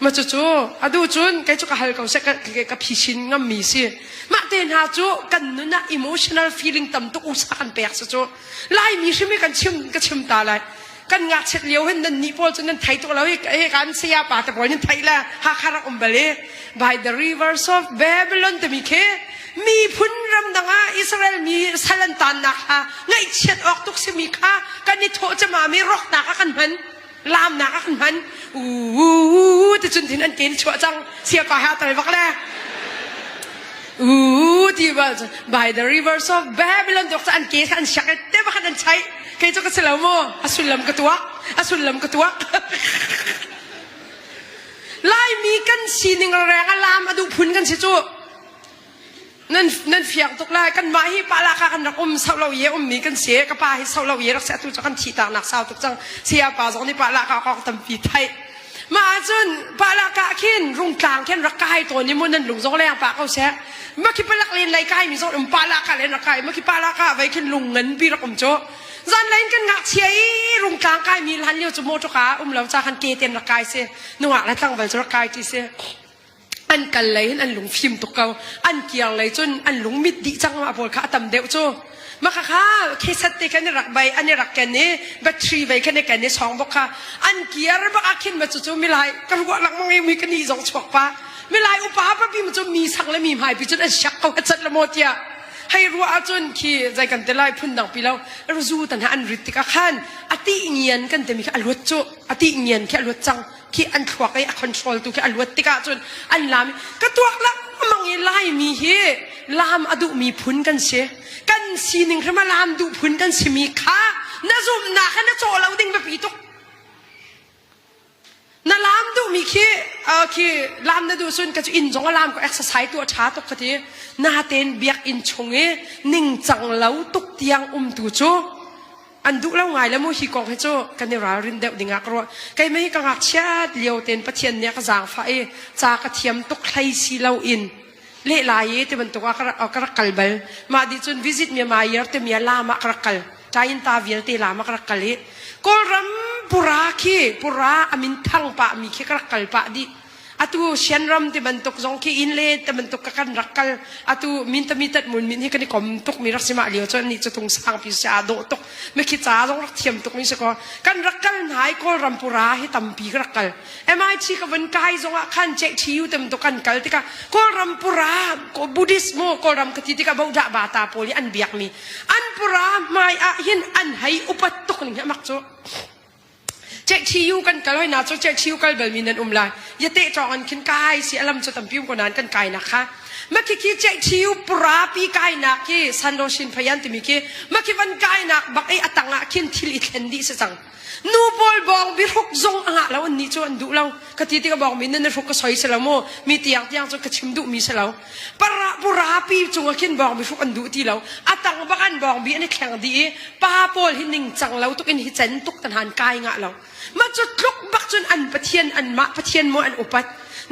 ma cu cu adu cun kei cu ka hal ko seh ka ka phi chin ngammi si mah te hna cu kan nun ah emotional feeling tam tuk usa kan pek si cu Laimi hrim hi kan chim ka chim ta lai kan ngakchiat lio hin nan nih pawl cu nan thei tuk lo i kan saya pa te pawl nan thei le Hakha rak um bal i by the rivers of Babylon timi khi miphun ramdang ah Israel mi sal an tannak kha ngaihchiat awk tuk simi kha kan i thawh cama mi roknak ah kan hman lamnak ah kan hman u ti cun thin an ken chuah cang siapa ha tal bak le u ti ba by the rivers of Babylon dok an ke an siak te bakhan an chai kei cu ka si lo mu a sullam ka tuak a sullam ka tuak Laimi kan sining reng a lam a duh phun kan si cu nan nan fiang tuk lai kan mah hi pa laka kan rak um sau lo ye ummi kan si ka pa hi sau lo ye rak si atu cu kan thi tak nak sau tuk cang saya pa zong nih pa laka kong tampi thai mah ahcun pa laka khin rungtlang khin rak kai tawn i mu nan lung zong leng pa ko seh ma khi palak len lei kai mi zong um pa laka len rak kai ma khi pa laka vai khin lung ngan pi rak um cu zan lein kan ngakchia i rungtlang kai mi hlan lio cu motor ka um lo ca khan ke ten rak kai si nungak le tlangval cu rak kai ti si an kal lei hin an lung fim tuk ko an kiar lei cun an lung mit dih cang ma pawl kha a tam deuh cu ma kha kha kheset te khan i rak bai an i rak ken i battery vei khan i ken i song bok kha an kiar bak ah khin ma cu cu milai ka ruah lengmang i mi ka ni zong chuak pa milai upa pa pi ma cu mi sang le mi hmai pi cun an siak ko chat la maw tiah hei ruah ahcun khi zai kan te lai phun dang pi lo zu tan ha an rit tikah khan ati ngian kan te mi kha a luat cu ati ngian khi a luat cang khi an thluak i a control tu khi a luat tikah cun an lam ka tuak lengmang i Laimi hi lam a duhmi phun kan si kan sining hrim a lam duh phun kan simi kha na zumhnak he na cawh lo ding biapi tuk na lam duhmi khi khi lam na duh cun ka cu inn zong a lam ko exercise tu a ṭha tuk ka ti natein biakinn chung i ningcang lo tuk tiang um tu cu an duh lo ngai le mu hi kong hi cu kan i ralrin deuh ding ah ka ruah keimah hi ka ngakchiat lio tein Pathian nih a ka zaangfah i ca ka thiam tuk hlei si lo in lehlai i ti bantuk ah ka rak kal bal mah dih cun visit Myanmar year timi ah lam ah ka rak kal tain ta vialte lam ah ka rak kal i Kawlram pura khi pura amin thang pah mi khi ka rak kal pah dih Atu Shanram ti bantuk zong khi inn le ti bantuk ka kan rak kal. Atu min tami tat mun min hi kan i kom tuk mi rak si mah lio cu ni cu tung sang pi si aa dawh tuk. Mi khi ca zong rak thiam tuk mi si ko. Kan rak kal hna i Kawlram pura hi tampi ka rak kal. MIT ka vun kai zong ah khan JTU ti bantuk kan kal tikah Kawlram pura Buddhist mu Kawlram ka ti tikah Bodah Bata pawl hi an biak mi an pura hmai ah hin an hei upat tuk ning hi amak cu. Ceihṭhiyu kan kal hoi na cu ceihṭhiyu kal balmi nan um lai. Yate ṭawng an khin kai si alam cu tampi um ko nain kan kainak kha. Makhikhi ceihṭhiyu purapi kainak khi Sanro Shin Phayan timi khi makhi van kainak bak i atang ah khin thil i thlen dih si cang. Nu pawl bawng bihruk zong a ngah lo an nih cu an duh lo. Ka ti tikah bawng mi nan hruk ka soi si lo mu. Mi tiang tiang cu ka chim duh mi si lo. Para purapi cung ah khin bawng bihruk an duh ti lo. Atang bak an bawng bi an i thleng dih i pa pawl hi ningcang lo tuk in hi cen tuk tan han kai ngah lo ma cu tluk bak cun an pathian an mah pathian mu an upat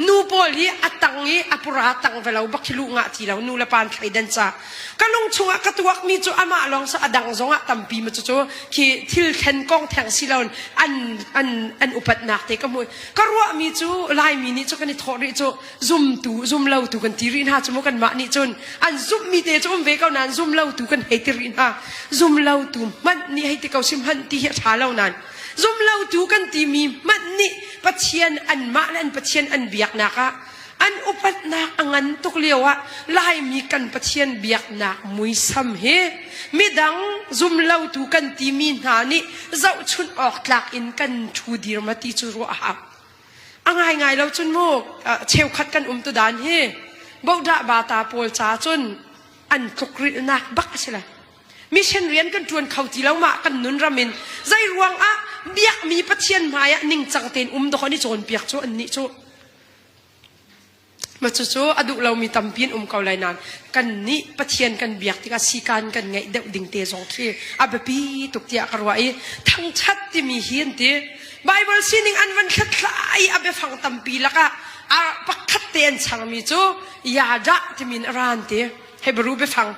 nu pawl hi a tang i a pura tang ve lo bak hi lu ngah ti lo nu le pa an thleidan ca ka lung chungah ka tuak mi cu amah lawng sa a dang zong ah tampi ma cu cu khi thil thlen kong theng si lo an an an upatnak te ka hmu ka ruah mi cu laimi nih cu kan i thawh rih cu zumtu zumlotu kan ti rih hna cu mu kanmah nih cun an zumhmi te cu um ve ko nain zumlotu kan hei ti rih hna zumlotu hmanh nih hei ti ko si hmanh ti hi a ṭha lo nain zumlotu kan timi hmanh nih Pathian anmah le an Pathian an biaknak ah an upatnak a ngan tuk lio ah Laimi kan Pathian biaknak muisam hi midang zumlotu kan timi hna nih zohchunh awk tlak in kan ṭhu dir ma ti cu ruah a hau. A ngaingai lo cun mu cheukhat kan um tu dan hi bodah bata pawl ca cun an. An tlukrilhnak bak a si lai. Mission rian kan ṭuan kho ti lo mah kan nun ram in zei ruang ah biakmi Pathian hmai ah ningcang tein um dawh an i cawnpiak cu annih cu. Ma cucu a duh lomi tampi an um ko lai nain kannih Pathian kan biak tikah sikan kan ngeih deuh ding te zong khi a biapi tuk tiah ka ruah i thangṭhat timi hi an ti. Bible sining an van hlathlai a biafang tampi lakah a pakhat te an changmi cu yadah timi in a ra an ti. Hebrew biafang.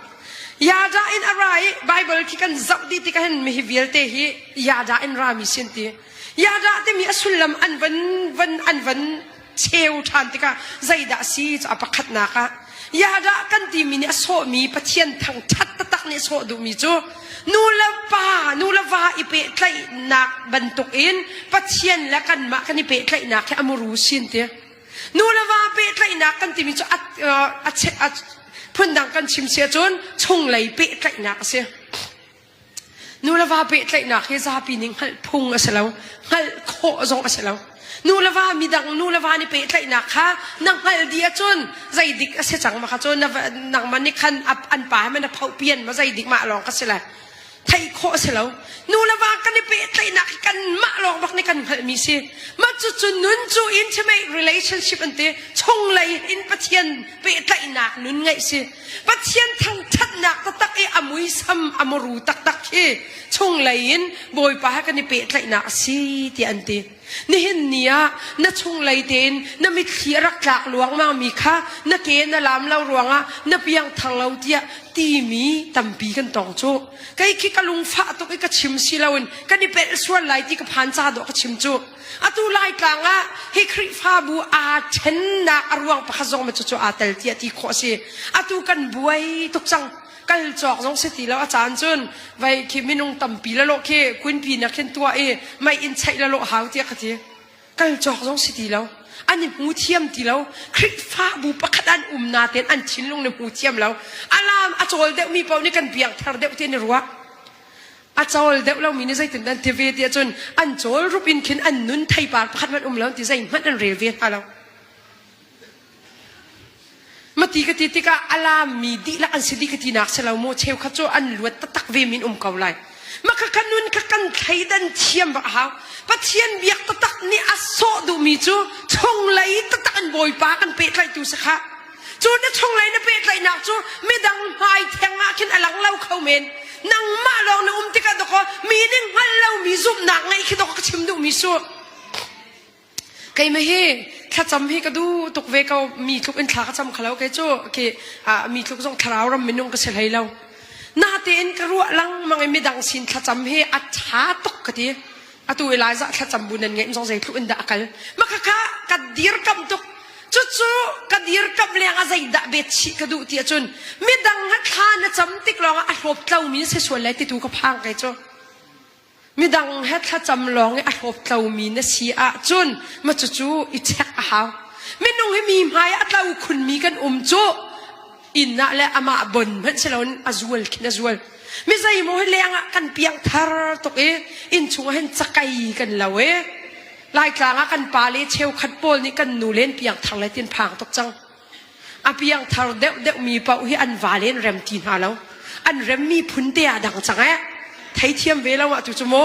Yadah in a ra i Bible khi kan zoh dih tikah hin mihi vialte hi yadah in rami si an ti. Yadah timi a sullam an van van an van cheu ṭhan tikah zeidah a si cu a pakhatnak ah yadah kan timi nih a sawhmi Pathian thangṭhat taktak nih a sawh duhmi cu nu le pa nu le va i pehtlaihnak bantuk in Pathian le kanmah kan i pehtlaihnak hi a muru sin ti nu le va pehtlaihnak kan timi cu a, a, a, phundang kan chim si ahcun chunglei pehtlaihnak a si Nu le va pehtlaihnak hi zapi nih hngalh phung a si lo. Hngalh khawh zong a si lo. Nu le va midang nu le va nih pehtlaihnak kha na hngalh dih ahcun zeidik a si cang ma kha cun nangmah nih khan an pa he na phoh pian ma zeidik mah lawng ka si lai. Theih khawh a si lo. Nu le va kan i pehtlaihnak hi kanmah lawng bak nih kan hngalhmi si. Mah cucu nun cu intimate relationship an ti. Chunglei in Pathian pehtlaihnak nun ngeih si. Pathian thangṭhatnak taktak i a muisam a muru taktak khi chunglei in Bawipa he kan i pehtlaihnak a si tiah an ti. Nihin ni ah na chunglei tein na mitthli a rak tlak luangmang mi kha na ke na lam lo ruangah na piangthar lo tiah timi tampi kan tong cu. Kei khi ka lungfah tuk i ka chim si loin kan i pelh sual lai ti ka phan ca dawh ka chim cu. Atu Laitlang ah hi Khrihfabu aa ṭhennak a ruang pakhat zong ma cucu aa tel tiah ti khawh a si. Atu kan buai tuk cang. Kal cawk zong si ti lo a caan cun vai khi minung tampi la lawh khi kunpi na khin tuah i mei in cheih la lawh hau tiah ka ti. Kal cawk zong si ti lo. An i hmu thiam ti lo. Khrihfabu pakhat an um natein an thinlung nih hmu thiam lo. Alam a cawl deuhmi paoh nih kan piangthar deuh ti an i ruah. A cawl deuh lomi nih zeitin an ti ve ti ahcun an cawl rup in khin an nun theipar pakhat hmanh um lo ti zeihmanh an rel ve hna lo. Mati ka ti tikah a laammi dihlak an si dih ka tinak si lo mu cheukhat cu an luat taktak ve min um ko lai. Maka ka nun ka kan thleidan thiam bak a hau. Pathian biak taktak nih a sawh duhmi cu chunglei taktak an Bawipa kan pehtlaihtu si khah. Cu na chunglei na pehtlaihnak cu midang hmai theng ah khin a lang lo kho men. Nangmah lawng na um tikah dawkaw mi nih hngalh lomi zumhnak ngeih khi dawkaw ka chim duhmi su. Keimah hi thlacam hi ka duh tuk ve ko mi tluk in thla ka cam khalo kei cu khi mi tluk zong thlarau ram minung ka si hlei lo. Natein ka ruah lengmang i midang sin thlacam hi a ṭha tuk ka ti. Atu Elijah thlacam bu nan ngeih zong zeitluk in dah a kal. Maka kha ka dirkamh tuk. Cucu ka dirkamh leng ah zeidah bet chih ka duh ti ahcun midang ha thla na cam tik lawng ah a hlawp tlomi na si sual lai titu ka phang kei cu. Midang he thlacam lawng i a hlawp tlomi na si ahcun ma cucu i check a hau. Minung hi mi hmai ah a tlo khunmi kan um cu inn ah le amah bon hmanh si loin a zual khin a zual. Mi zeimaw hi leng ah kan piang thar tuk i innchung ah hin cakei kan lo i Laitlang ah kan pale cheukhat pawl nih kan nu len piang thar le tin phang tuk cang. A piang thar deuh deuh mi paoh hi an va len rem ti hna lo. An rem mi phun te ah dang cang eh. Theithiam ve lo ah tu cu mu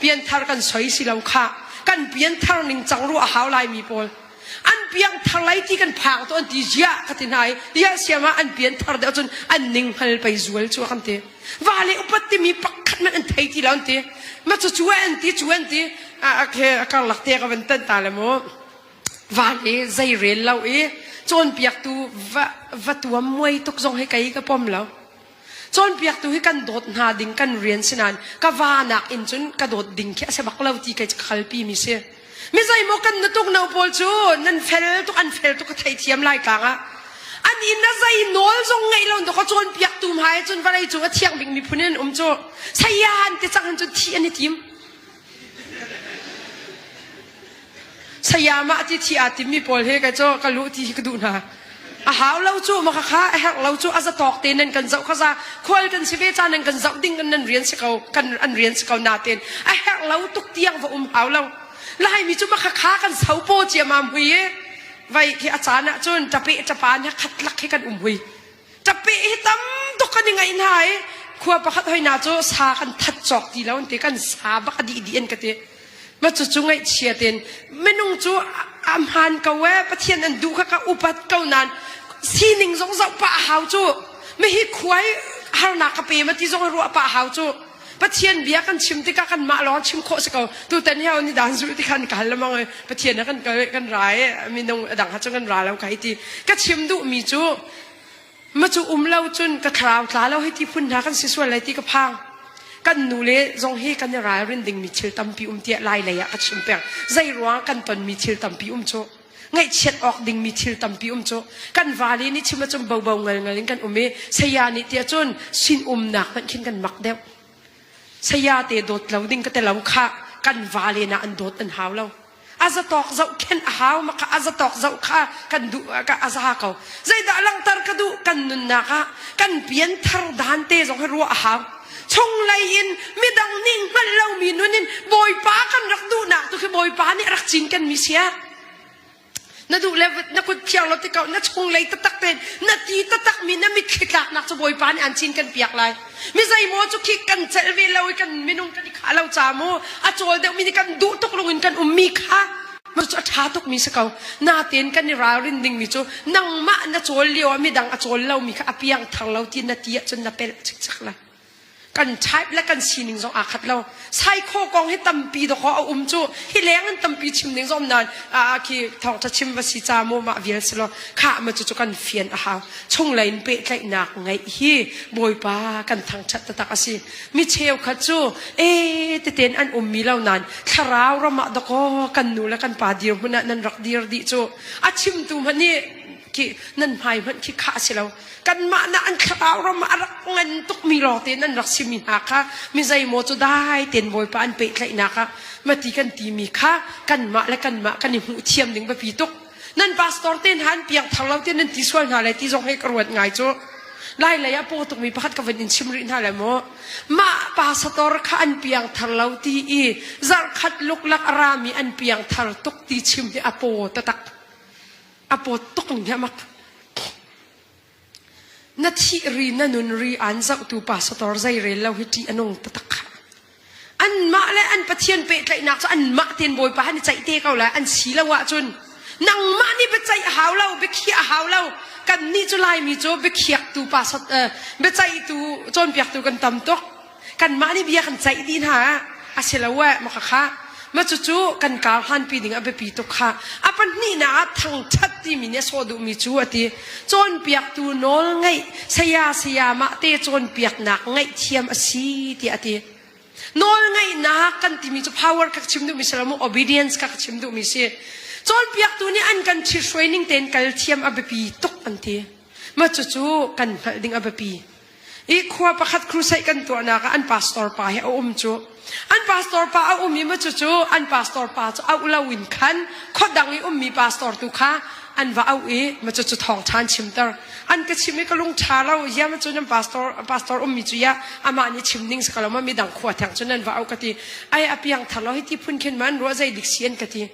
pianthar kan soi si lo kha. Kan pianthar ning cang ru a hau lai mi pawl. An piangthar lai ti kan phang to an ti ziah ka ti hna i ziah siam ah an pianthar deuh cun an ning hngal pei zual cu kan ti. Va le upat timi pakhat man an thei ti lo an ti. Ma cu cu an ti cu an ti. A a karlak te ka van tan ta le mu. Va le zei rel lo i cawnpiaktu va va tuam muai tuk zong hi kei ka pom lo. Cawnpiaktu hi kan dawt hna ding kan rian si nain ka va nakin cun ka dawt ding khi a si bak lo ti kei cu ka kalpi mi si. Mi zeimaw kan nutuk no pawl cu nan fel tuk an fel tuk ka theithiam lai tlang ah. An inn a zei nawl zong ngeih lo ka cawnpiaktu hmai cun vawlei cung a thiang bik miphun in an um cu saya an ti cang hin cun thih an i tim. Sayamah ti thi aa timmi pawl he ka cu ka luh ti hi ka duh hna. A hau lo cu ma kha a herh lo cu a zatawk te nan kan zoh kha za khual kan si ve ca nan kan zoh ding nan rian si ko kan an rian si ko natein a herh lo tuk tiang va um hau lo. Laimi cu ma kha kha kan sopo ciamam hui i vai khi a caan ah cun ṭape ṭapan he khat lak he kan um hui. Ṭape hi tam tuk. tuk kan i ngaih hna i khua pakhat hoi na cu sa kan that cawk ti lo an ti kan sa bak a dih dih an ka ti. Ma cucu ngaihchia tein minung cu a hmaan ko ee Pathian an duh kha ka upat ko nain sining zong zoh pah a hau cu. Mihi khua hi harnak ka pe ma ti zong ruah pah a hau cu. Pathian bia kan chim tikah kan mah lawng chim khawh si ko. Tutan hi ni dan zu ti khan ka hal lemang i Pathian ha kan kan ra i minung adang ha cu kan ra lo ka hei ti. Ka chim duh mi cu ma cu um lo cun ka thlarau tla lo hei ti phun hna kan si sual lai ti ka phang. Kan nu le zong hi kan i ralrin ding mi thil tampi um tiah lai lei ah ka chim peng. Zei ruang kan ton mi thil tampi um cu. Ngaihchiat awk dingmi thil tampi um cu kan vale nih chim ahcun bobo ngalngal in kan um i saya nih tiah cun sin umnak hmanh khin kan mak deuh. Saya te dawt lo ding ka te lo kha kan vale na an dawt an hau lo. A zatawk zoh khen a hau ma kha a zatawk zoh kha kan duh ka a za ko. Zeidah langhter ka duh kan nunnak ah kan pian thar dan te zong hi ruah a hau. Chunglei in midang nih hngalh lomi nun in Bawipa kan rak duhnak tu khi Bawipa nih a rak cinken mi sia. Na duh le na kut phiar lo ti ko na chunglei taktak tein na ti taktak mi na mitthli tlaknak cu Bawipa nih an cin kan piak lai. Mi zeimaw cu khi kan celh ve lo i kan minung kan i khah lo ca mu a cawl deuh mi nih kan duh tuk lung in kan um mi kha ma cu a ṭha tuk mi si ko. Natein kan i ralrin ding mi cu nangmah na cawl lio ah midang a cawl lo mi kha a piang thar lo ti na ti ahcun na pelh cikcek lai. Kan type le kan sining zong aa khat lo. Saikho kong hi tampi dawkaw a um cu hi leng in tampi chim ding zong nain a khi thawngṭha chim va si ca mu mah vial si lo kha ma cu cu kan fian a hau. Chunglei in pehtlaihnak ngeih hi Bawipa kan thangṭhat taktak a si. Mi cheukhat cu e teten an ummi lo nain thlarau ram ah dawkaw kan nu le kan pa dirhmun ah nan rak dir dih cu a chimtu hmanh nih khi nan hmai hmanh khi khah a si lo. Kanmah na an thlarau ram ah a rak ngan tukmi lawng tein an rak simi hna kha mi zeimaw cu dai tein Bawipa an pehtlaihnak ah mati kan timi kha kanmah le kanmah kan i hmuh thiam ding biapi tuk. Nan pastor te hna an piang thar lo te nan ti sual hna lai ti zong he ka ruat ngai cu. Lai lei ah paw tukmi pakhat ka van in chim rih hna lai mu. Mah pastor kha an piang thar lo ti i zarhkhat luklak a rami an piang thar tuk ti chim hi a paw tatak. A paw tuk ning hi a mak. Na thih ri na nun ri aan zohtu pastor zei rel lo hi ṭih a nung taktak kha. Anmah le an Pathian pehtlaihnak cu anmah tein Bawipa han i ceih te ko lai an si lo ahcun nangmah nih biaceih a hau lo biakhiah a hau lo kannih cu Laimi cu biakhiaktu pastor biaceihtu cawnpiaktu kan tam tuk kanmah nih bia kan ceih dih hna a si lo eh maka kha ma cucu kan kar hlanpi ding a biapi tuk kha a pahnihnak ah thangthat timi nih a sawh duhmi cu a ti cawnpiaktu nawl ngeih saya sayamah te cawnpiaknak ngaihthiam a si tiah a ti nawl ngeihnak kan timi cu power kha chim duhmi si lo mu obedience kha chim duhmi si cawnpiaktu nih an kan ṭhithruai ning tein kal thiam a biapi tuk an ti ma cucu kan hngalh ding a biapi I khua pakhat crusade kan tuahnak ah an pastor pa hi a um cu. An pastor pa a um i ma cucu an pastor pa cu auh lo in khan khuadang i ummi pastor tu kha an va auh i ma cucu thawngṭha an chimter. An ka chim i ka lung ṭha lo ya ma cu nan pastor pastor ummi cu ya amah nih chim ding si ko lo ma midang khua theng cu nan va auh ka ti. Ai a piang thar lo hi ti phun khin ma an ruah zei dik si an ka ti.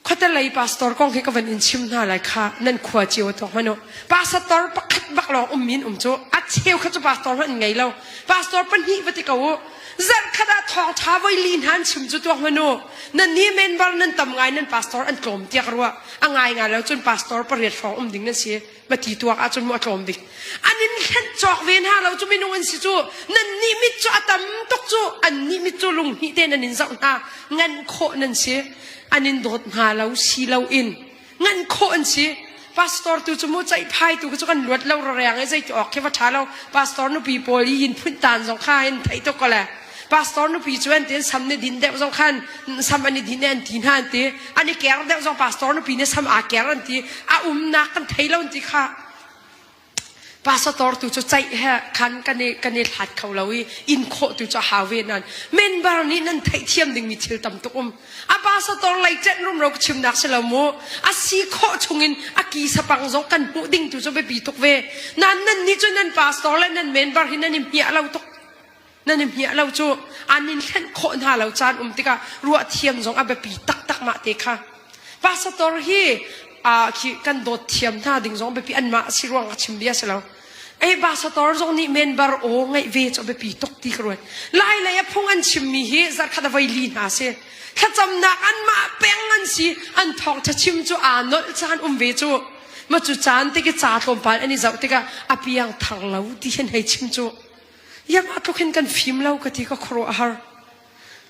Khuate lei pastor kong hi ka van in chim hna lai kha nan khua cio tuak hmanh u. Pastor pakhat bak lawng um min um cu a cheu kha cu pastor hmanh an ngei lo. Pastor pahnih va ti ko u. Zarh khat ah thawngṭha voi li hna an chim cu tuak hmanh u. Nan nih member nan tam ngai nan pastor an tlawm tiah ka ruah. A ngai ngai lo cun pastor pariat hrawng um ding nan si. Mati tuak ahcun mu a tlawm bik. An in hlenh cawk ve hna lo cu minung an si cu. Nan nih mit cu a tam tuk cu. An nih mit cu lung hnih te nan in zoh hna. Ngan khawh nan si. An in dawt hna lo si lo in. Ngan khawh an si. Pastor tu cu mu ceihphai tu cu kan luat lo reng i zeiti awk khi va ṭha lo. Pastor nupi pawl i yin phunh tan zong kha in theih tuk ko le. Pastor nupi cu an ti sam ni din deuh zong khan sam an i din an ti hna an ti. An i ker deuh zong pastor nupi nih sam aa ker an ti. A umnak kan thei lo an ti kha. Pastor tu cu ceih he khan kan i kan i hlat kho lo i in khawh tu cu a hau ve nan. Member nih nan theihthiam dingmi thil tam tuk um. A pastor lei ṭenh rumro ka chimnak si lo mu. A si khawh chungin a ki sapang zong kan hmuh ding tu cu biapi tuk ve. Nan nan nih cu nan pastor le nan member hi nan i hmiah lo tuk. Nan i hmiah lo cu an in hlenh khawh hna lo caan um tikah ruah thiam zong a biapi taktak mah te kha. Pastor hi uh, khi kan dawt thiam hna ding zong biapi anmah si ruang ka chim bia si lo. Ei pastor zong nih member aw ngaih ve cu a biapi tuk ti ka ruat. Lai lei a phung an chimmi hi zarkhat a voi li hna si. Thlacamnak anmah peng an si. An thawngṭha chim cu aa nolh caan um ve cu. Ma cu caan te ki ca tlawmpal an i zoh tikah a piang thar lo ti hin hei chim cu. Iangah tluk hin kan fim lo ka ti ka khuaruah a har.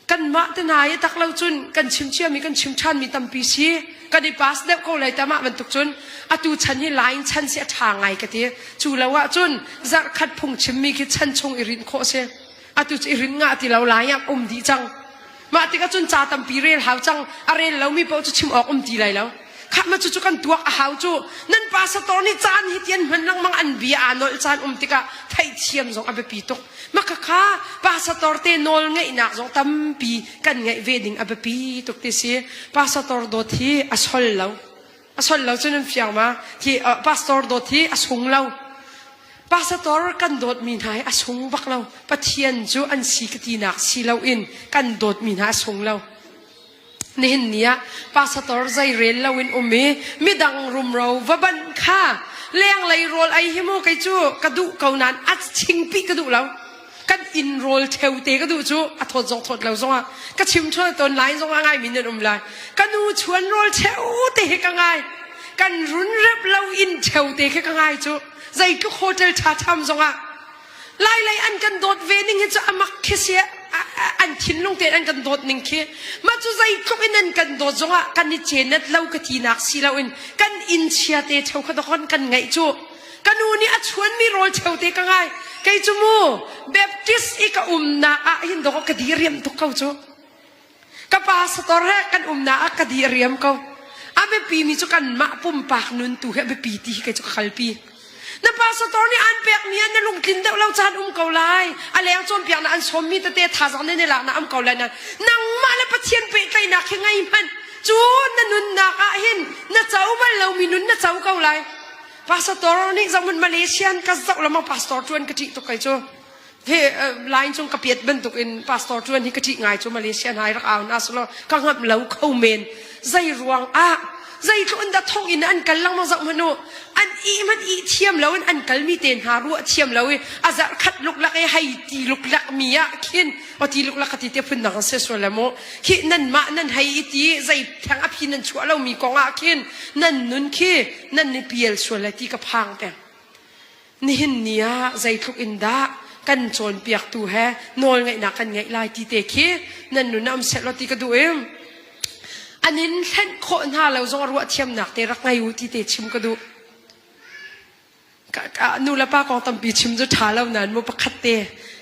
Kanmah te hna i tak lo cun kan chim ciami kan chim ṭhanmi tampi si. Kan i pass deuh ko lai tamah bantuk cun atu chan hi line chan si a ṭha ngai ka ti. Cu lo ahcun zarhkhat phung chimmi khi chan chung i rinh khawh si. Atu cu i rinh ngah ti lo lai ah um dih cang. Mah tikah cun ca tampi rel hau cang. A rel lomi paoh cu chim awk um ti lai lo. Khah ma cucu kan tuak a hau cu. Nan pastor nih caan hi ti an hman lengmang an bia aa nolh caan um tikah theihthiam zong a biapi tuk. Makhakha pastor te nawl ngeihnak zong tampi kan ngeih ve ding a biapi tuk ti si. Pastor dawt hi a sol lo. A sol lo cu nan fiang ma? Hi pastor dawt hi a sung lo. Pastor kan dawtmi hna hi a sung bak lo. Pathian cu an si ka tinak si loin kan dawtmi hna a sung lo. Nihin ni ah pastor zei rel loin um i midang rumro va banh kha lenglei rawl ei hi mu kei cu ka duh ko nain a chingpi ka duh lo. Kan inn rawl ṭheu te ka duh cu a thawt zong thawt lo zongah ka chim ṭhual tawn lai zong a ngaimi nan um lai. Ka nu chuan rawl ṭheu te hi ka ngai. Kan run rep lo inn ṭheu te khi ka ngai cu. Zeitluk hotel ṭha ṭham zongah Lailei an kan dawt ve ning hi cu a mak khi si an thinlung tein an kan dawt ning khi mah cu zeitluk in an kan dawt zongah kan i cenet lo ka tinak si loin kan inn chia te cheu kha dokon kan ngaih cu ka nu nih a chuanmi rawl cheu te ka ngai kei cu mu Baptist i ka umnak ah hin dawk ka diriam tuk ko cu Ka pastor he kan umnak ah ka di a riam ko. A biapi mi cu kanmah pumpak nun tu hi a biapi ti hi kei cu ka kalpi. Na pastor nih aan pekmi ah na lungtlin deuh lo caan um ko lai. A leng cawnpiaknak an sawmmi tete thazaang nan i laknak um ko lai nain nangmah le Pathian pehtlaihnak hi ngei hmanh. Cu na nunnak ah hin na co bal lomi nun na co ko lai. Pastor nih zohhmanh Malaysian ka zoh lengmang pastor ṭuan ka ṭih tuk kei cu. Hi line cung ka piat bantuk in pastor ṭuan hi ka ṭih ngai cu Malaysia hna i rak au hna selaw ka ngamh lo kho men. Zei ruang ah zeitluk in dah thong in an kal lengmang zoh hmanh u. An ih hmanh ih thiam lo in an kalmi te hna ruah thiam lo i a zarh khat luklak i hei ti luklak mi ah khin o ti luklak ka ti te phun dang se sual le mu khi nan mah nan hei i ti zei theng a phi nan chuah lo mi kong ah khin nan nun khi nan ni pial sual le ti ka phang peng. Nihin ni ah zeitluk in dah kan cawnpiaktu he nawlngeihnak kan ngeih lai ti te khi nan nun ah um seh law ti ka duh i an in hlenh khawh hna lo zong a ruahthiamnak te rak ngei u ti te chim ka duh. Nu le pa kong tampi chim cu ṭha lo nain mu pakhat te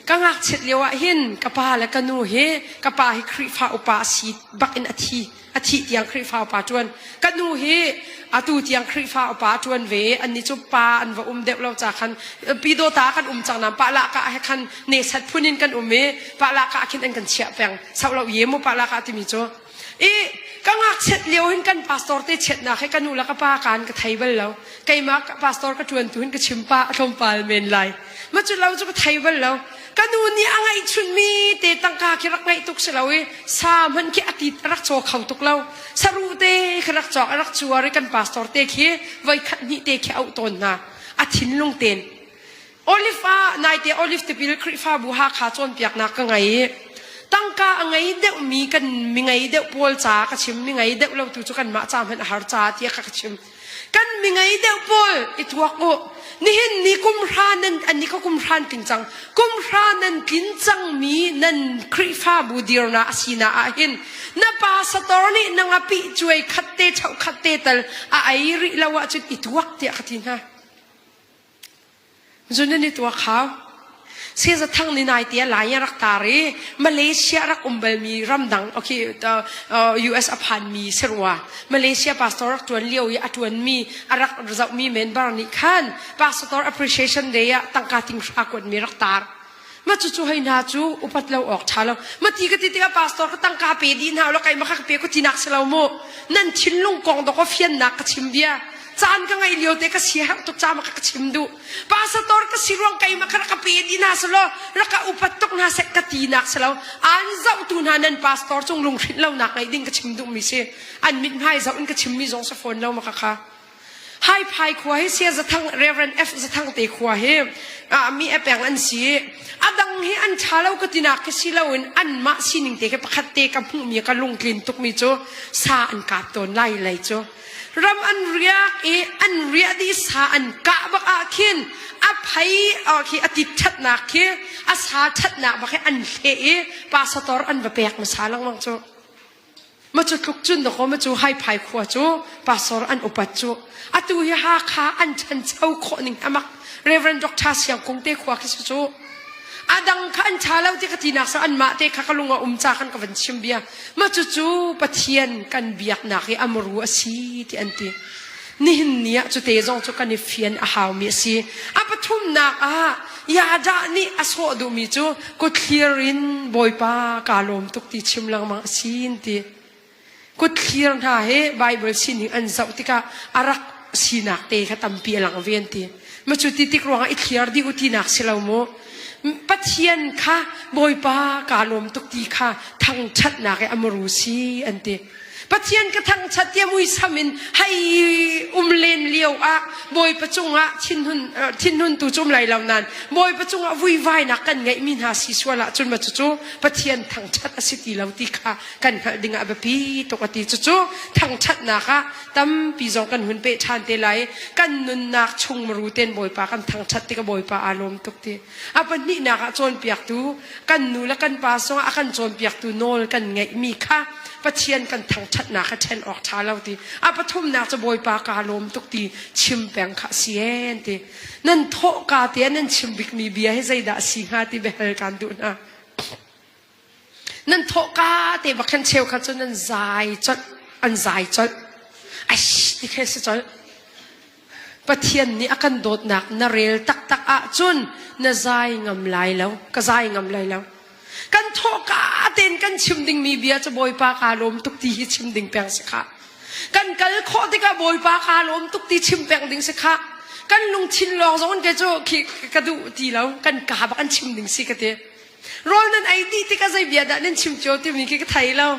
ka ngakchiat lio ah hin ka pa le ka nu hi ka pa hi Khrihfa upa a si bak in a thi. A thih tiang Khrihfa upa ṭuan. Ka nu hi atu tiang Khrihfa upa ṭuan ve. Annih cu pa an va um deuh lo ca khan Pyidawta kan um cang nain Pahlahkah he khan nesat phun in kan um i Pahlahkah khin an kan chiah peng. Sauh lo ye mu Pahlahkah timi cu. I ka ngakchiat lio hin kan pastor te chiatnak he ka nu le ka pa kaan ka thei bal lo. Keimah pastor ka ṭuan tu hin ka chim pah tlawmpal men lai. Ma cu lo cu ka thei bal lo. Ka nu nih a ngeihchunmi te tangka khi rak ngeih tuk si lo i sa hmanh khi a tit a rak caw kho tuk lo. Saruh te khi rak cawk a rak cuar i kan pastor te khi voi khat hnih te khi a auh tawn hna. A thinlung ten. Olive ah naite Olive tipil Khrihfabu Hakha cawnpiaknak ka ngei i tangka a ngei deuhmi kan mi ngei deuh pawl ca ka chim mi ngei deuh lo tu cu kanmah ca hmanh a har ca tiah ka ka chim. Kan mi ngei deuh pawl i tuak u. Nihin ni kum hra nan an ni kha kum hra an tling cang. Kum hra nan tlin cangmi nan Khrihfabu dirna a sinak ah hin na pastor nih nang a pih cuai khat te chauh khat te tal a ei rih lo ahcun i tuak tiah ka ti hna. Zun nan i tuak hau. Seza thang ni nai te lai rak tar i Malaysia rak um balmi ramdang okay US a phanmi sirwa Malaysia pastor rak tuan lio i a tuanmi a rak zohmi member nih khan pastor appreciation day ah tangka ting hra kuatmi rak tar ma cu cu hei hna cu upat lo awk tha lo ma ti ka ti tikah pastor ka tangka pe dih hna lo kai ma kha ka pe ko tinak si lo mu nan thinlung kong dok fiannak ka chim bia caan ka ngeih lio te ka sia tuk ca ma ka chim duh pastor ka si ruang keimah kha rak ka pe dih hna selaw rak ka upat tuk hna seh ka ti nak si lo an zohtu hna nan pastor cung lunghrinh lonak ngeih ding ka chim duhmi si an mithmai zoh in ka chimmi zong si fawn lo ma ka kha. Haiphai khua hi Saya Zathang Reverend F Zathang te khua hi mi a peng an si. A dang hi an ṭha lo ka tinak khi si loin anmah sining te khi pakhat te ka hmuhmi ka lungtlin tukmi cu sa an kap tawn lai lei cu. Ram an riak i an riah dih sa an kah bak ah khin a phei khi a tit ṭhatnak khi a sa ṭhatnak bak hi an hleh i pasator an va pek hmasa lengmang cu. Ma cu tluk cun dakaw ma cu haiphai khua cu pastor an upat cu atu hi Hakha an ṭhancho khawh ning amak Reverend Dr. Siang Kung te khua khi cu a dang kha an ṭha lo ti ka tinak sa anmah te kha ka lung a um ca kan ka van chim bia ma cu cu Pathian kan biaknak hi amru a si ti an ti nihin ni ah cu te zong cu kan i fian a haumi a si a pathumnak ah yadah nih a sawh duhmi cu kutthlir in bawipa kaa lawm tuk ti chim lengmang a si ti kutthlir hna hi Bible sining an zoh tikah a rak sinak te kha tampi a lang ve an ti ma cu ti tik ruangah i thliar dih u tinak si lo mu Pathian kha bawipa kaa lawm tuk ti kha thangṭhatnak i amuru si an ti Pathian ka thangṭhat tiah muisam in hei um len lio ah Bawipa cungah thinhun thinhun tu cu um lai lo nain Bawipa cungah vuivainak kan ngeihmi hna si sual ahcun ma cucu Pathian thangṭhat a si ti lo ti kha kan hngalh ding ah biapi tuk a ti cucu thangṭhatnak ah tampi zong kan hun peh ṭhan te lai kan nunnak chung maru ten Bawipa kan thangṭhat tikah Bawipa aa lawm tuk ti a pahnihnak ah cawnpiaktu kan nu le kan pa zongah a kan cawnpiaktu nawl kan ngeihmi kha Pathian kan thangṭhatnak kha ṭhen awk ṭha lo ti a pathumnak cu Bawipa kaa lawm tuk ti chim peng kha si en ti nan thawhka te ah nan chim bikmi bia hi zeidah a si hnga ti biahal kaan duh hna nan thawhka te bak khan cheukhat cu nan zai colh an zai colh aish ti khe si colh Pathian nih a kan dawtnak na rel taktak ahcun na zai ngam lai lo ka zai ngam lai lo kan thawhka tein kan chim dingmi bia cu Bawipa kaa lawm tuk ti hi chim ding peng si khah kan kal khawh tikah Bawipa kaa lawm tuk ti chim peng ding si khah kan lungthin lawng zong ke cu khi ka duh ti lo kan ka bak an chim ding si ka ti Rawl nan ei dih tikah zei bia dah nan chim cio timi khi ka thei lo.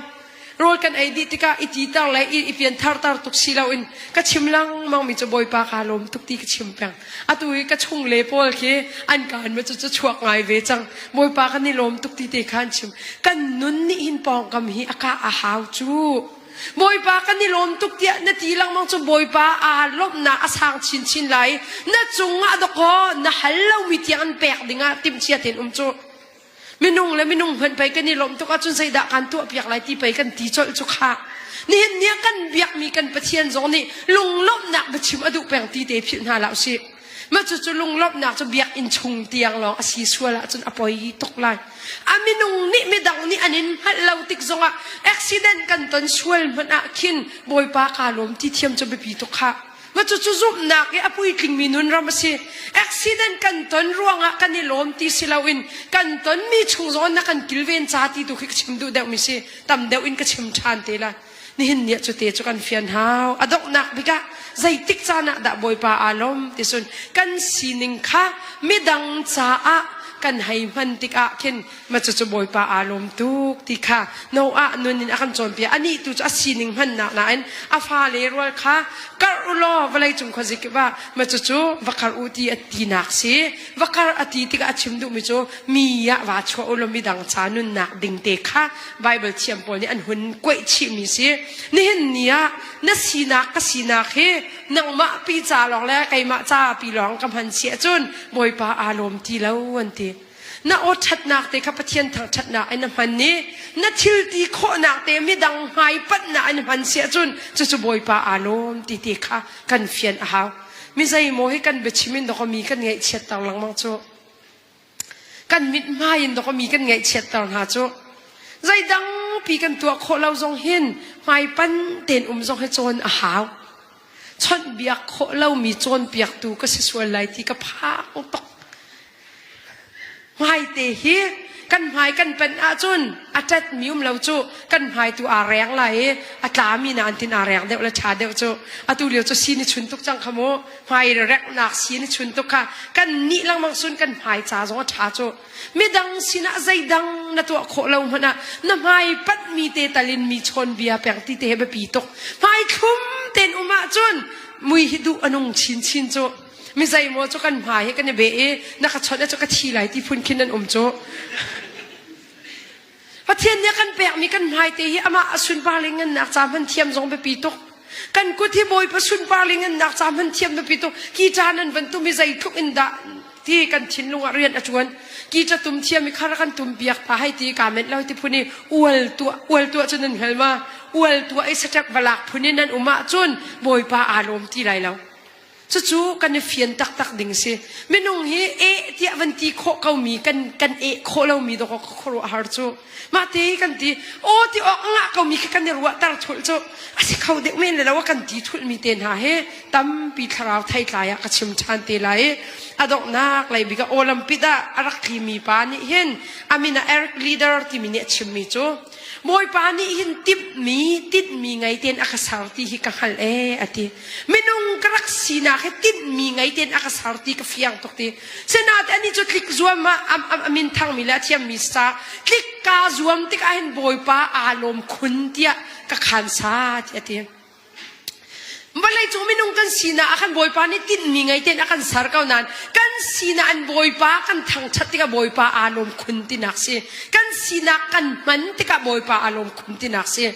Rawl kan ei dih tikah i titer le i pianthar tuk si loin ka chim lengmang mi cu Bawipa kaa lawm tuk ti ka chim peng. Atu i ka chung le pawl khi an kaan ma cu cu chuak ngai ve cang. Bawipa kan i lawm tuk ti te kha an chim. Kan nun nih hin pawngkam hi a kah a hau cu. Bawipa kan i lawm tuk tiah na ti lengmang cu Bawipa aa lawmhnak a sang chinchin lai. Na cungah dawkaw na hal lomi tiang an pek dingah timhcia tein um cu. Minung le minung hmanh pei kan i lawmh tuk ahcun zeidah kan tuahpiak lai ti pei kan ti colh cu khah. Nihin ni ah kan biakmi kan Pathian zong nih lunglawmhnak biachim a duh peng ti te philh hna hlah usih. Mah cucu lunglawmhnak cu biakinn chung tiang lawng a si sual ahcun a poi tuk lai. A minung nih midang nih an in hngalh lo tik zongah accident kan ton sual hmanh ah khin Bawipa kaa lawm ti thiam cu biapi tuk khah. Mah cucu zumhnak i a puitlingmi nun ram a si. Accident kan ton ruangah kan i lawm ti si loin kan tonmi chung zong na kan kilven ca ti tu khi ka chim duh deuhmi si. Tam deuh in ka chim ṭhan te lai. Nihin ni ah cute cu kan fian hau. A donghnak bik ah zeitik caan ah dah Bawipa aa lawm ti cun kan sining kha midang caah kan hei hman tikah khin ma cucu Bawipa aa lawm tuk ti kha Noah nun in a kan cawnpiak. Anih tu cu a sining hmannak nain a fale rual kha karh u law vawleicung khuazikip ah ma cucu va karh u ti a tinak si. Va karh a ti tikah a chim duhmi cu mi ah vaa chuah u law midang ca nunnak ding te kha Bible thiam pawl nih an hun kuaih chihmi si. Nihin ni ah na sinak ka sinak hi nangmah pi ca lawng le keimah ca pi lawng ka hman si ahcun Bawipa aa lawm ti lo an ti. Na aw ṭhatnak te kha Pathian thangṭhatnak in na hman i na thil ti khawhnak te midang hmai panhnak in hman si ahcun cucu Bawipa aa lawm ti te kha kan fian a hau. Mi zeimaw hi kan biachim in dawkaw mi kan ngaihchiatter lengmang cu. Kan mithmai in dawkaw mi kan ngaihchiatter hna cu. Zeidang pi kan tuah khawh lo zong hin hmaipan tein um zong hi cawn a hau. Chawnhbiak khawh lomi cawnpiaktu ka si sual lai ti ka phang tuk. Hmaite hi kan hmai kan pen ahcun a ṭetmi um lo cu kan hmai tu aa reng lai i a tlami na an tin aa reng deuh le ṭha deuh cu atu lio cu si ni chun tuk cang kha mu hmai reknak si ni chun tuk kha kan nih lengmang sun kan hmai ca zong a ṭha cu midang sinah zeidang na tuah khawh lo hmanh ah na hmai panhmi te talin mi chawn bia peng ti te he biapi tuk hmai thlum ten um ahcun. Mui hi duh a nung chinchin cu. Mi zeimaw cu kan hmai hi kan i beh i na ka chawnh cu ka thi lai ti phun khin an um cu. Pathian nih a kan pekmi kan hmaite hi amah a sunpar le ngannak ca hman thiam zong biapi tuk. Kan kut hi Bawipa sunpar le ngannak ca hman thiam biapi tuk. Guitar nan van tum i zeitluk in dah ti kan thinlung ah rian a ṭuan. Guitar tum thiam i khar kan tum piak pa hei ti kaa menh lo ti phun i ual tuah ual tuah cu nan hngal ma? Ual tuah i saṭek valak phun in nan um ahcun Bawipa aa lawm ti lai lo. Cucu kan i fian taktak ding si. Minung hi eh tiah van ti khawh komi kan kan eh khawh lomi dawk khuaruahhar cu. Mah te kan ti aw ti awk ngah komi khi kan i ruahter thulh cu a si kho deuh men le lo a kan ti thulhmi te hna hi tampi thlarau theitlai ah ka chim ṭhan te lai i a donghnak lei bik ah Olympic ah a rak tlimi pa nih hin a min ah Eric Leader timi nih a chimmi cu Bawipa nih hin timhmi tinhmi ngei tein a ka ser ti hi ka hngalh ee a ti. Minung ka rak sinak hi tinhmi ngei tein a ka ser ti ka fiang tuk ti. Sinain anih cu tlik zuam ah a min thangmi le a thiammi sa tlik kaa zuam tikah hin Bawipa aa lawm khun tiah ka khan sa ti a ti. Vawleicung minung kan sinak ah khan Bawipa nih tinhmi ngei tein a kan ser ko nain kan sinak an Bawipa kan thangṭhat tikah Bawipa aa lawm khun tinak si. Kan sinak kan hman tikah Bawipa aa lawm khun tinak si.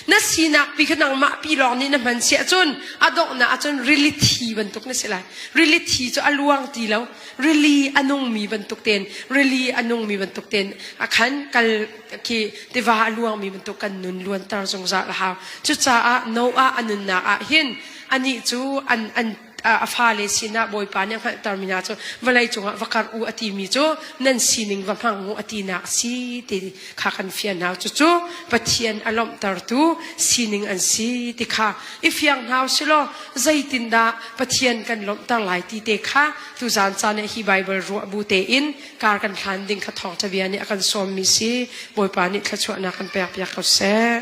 Na sinak pi kha nangmah pi lawng nih na hman si ahcun a donghnak ahcun rili thi bantuk na si lai. Rili thi cu a luang ti lo. Rili a nungmi bantuk tein rili a nungmi bantuk tein a khan kal khi tiva a luangmi bantuk kan nun luanter zungzal a hau. Cucaah Noah a nunnak ah hin anih cu an an a fale sinah Bawipa nih a hngalhtermi hna cu vawlei cungah va karh u a timi cu nan sining va hmang u a tinak a si ti kha kan fian hna. Cucu Pathian a lawmhtertu sining an si ti kha i fiang hna u silaw zeitindah Pathian kan lawmhter lai ti te kha tuzaan caan ah hi Baibal ruah bu tein kar kan hlan ding kha thawngṭha bia nih a kan sawmmi si. Bawipa nih thluachuahnak kan pek piak ko seh.